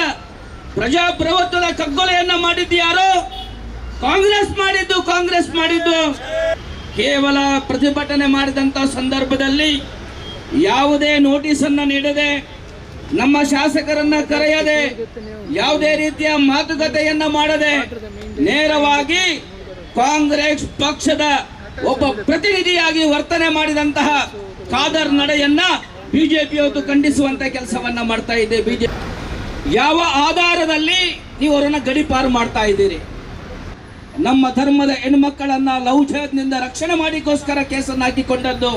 ಪ್ರಜಾಪ್ರಭುತ್ವದ ಕಗ್ಗೊಲೆಯನ್ನ ಮಾಡಿದ್ಯಾರೋ? ಕಾಂಗ್ರೆಸ್ ಮಾಡಿದ್ದು, ಕಾಂಗ್ರೆಸ್ ಮಾಡಿದ್ದು. ಕೇವಲ ಪ್ರತಿಭಟನೆ ಮಾಡಿದಂಥ ಸಂದರ್ಭದಲ್ಲಿ ಯಾವುದೇ ನೋಟಿಸನ್ನು ನೀಡದೆ, ನಮ್ಮ ಶಾಸಕರನ್ನ ಕರೆಯದೆ, ಯಾವುದೇ ರೀತಿಯ ಮಾತುಕತೆಯನ್ನ ಮಾಡದೆ ನೇರವಾಗಿ ಕಾಂಗ್ರೆಸ್ ಪಕ್ಷದ ಒಬ್ಬ ಪ್ರತಿನಿಧಿಯಾಗಿ ವರ್ತನೆ ಮಾಡಿದಂತಹ ಖಾದರ್ ನಡೆಯನ್ನ ಬಿಜೆಪಿಯವತ್ತು ಖಂಡಿಸುವಂತ ಕೆಲಸವನ್ನ ಮಾಡ್ತಾ ಇದೆ ಬಿಜೆಪಿ. ಯಾವ ಆಧಾರದಲ್ಲಿ ನೀವು ಅವರನ್ನ ಗಡಿಪಾರು ಮಾಡ್ತಾ ಇದ್ದೀರಿ? ನಮ್ಮ ಧರ್ಮದ ಹೆಣ್ಮಕ್ಕಳನ್ನ ಲವ್ ಜಿಹಾದ್ನಿಂದ ರಕ್ಷಣೆ ಮಾಡಿಕೋಸ್ಕರ ಕೇಸನ್ನು ಹಾಕಿಕೊಂಡದ್ದು,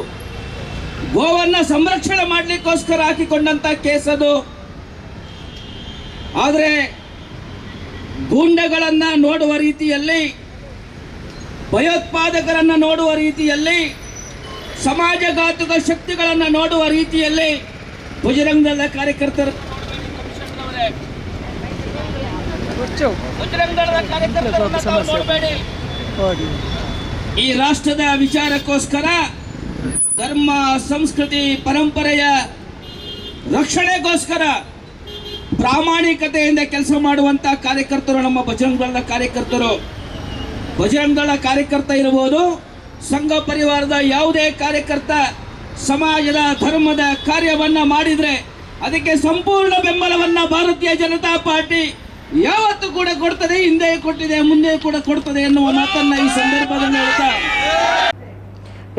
ಗೋವನ್ನ ಸಂರಕ್ಷಣೆ ಮಾಡಲಿಕ್ಕೋಸ್ಕರ ಹಾಕಿಕೊಂಡಂತ ಕೇಸದು. ಆದರೆ ಗೂಂಡಗಳನ್ನ ನೋಡುವ ರೀತಿಯಲ್ಲಿ, ಭಯೋತ್ಪಾದಕರನ್ನ ನೋಡುವ ರೀತಿಯಲ್ಲಿ, ಸಮಾಜಘಾತುಕ ಶಕ್ತಿಗಳನ್ನು ನೋಡುವ ರೀತಿಯಲ್ಲಿ ಬಜರಂಗ ದಳದ ಕಾರ್ಯಕರ್ತರು ನೋಡಬೇಡಿ. ಈ ರಾಷ್ಟ್ರದ ವಿಚಾರಕ್ಕೋಸ್ಕರ, ಧರ್ಮ ಸಂಸ್ಕೃತಿ ಪರಂಪರೆಯ ರಕ್ಷಣೆಗೋಸ್ಕರ ಪ್ರಾಮಾಣಿಕತೆಯಿಂದ ಕೆಲಸ ಮಾಡುವಂತ ಕಾರ್ಯಕರ್ತರು ನಮ್ಮ ಬಜರಂಗ ದಳದ ಕಾರ್ಯಕರ್ತರು. ಬಜರಂಗ ದಳ ಕಾರ್ಯಕರ್ತ ಇರಬಹುದು, ಸಂಘ ಪರಿವಾರದ ಯಾವುದೇ ಕಾರ್ಯಕರ್ತ ಸಮಾಜದ ಧರ್ಮದ ಕಾರ್ಯವನ್ನ ಮಾಡಿದ್ರೆ ಅದಕ್ಕೆ ಸಂಪೂರ್ಣ ಬೆಂಬಲವನ್ನ ಭಾರತೀಯ ಜನತಾ ಪಾರ್ಟಿ ಯಾವತ್ತೂ ಕೂಡ ಕೊಡ್ತದೆ, ಹಿಂದೆ ಕೊಟ್ಟಿದೆ, ಮುಂದೆ ಕೂಡ ಕೊಡ್ತದೆ ಎನ್ನುವ ಮಾತನ್ನ ಈ ಸಂದರ್ಭದಲ್ಲಿ ಹೇಳ್ತಾ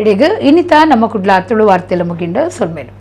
ಇಡೀಗ ಇನ್ನಿತ ನಮ್ಮ ಕುಡ್ಲ ತುಳು ವಾರ್ತೆಲ ಮುಗಿಂಡ ಸೊಲ್ಮೇನು.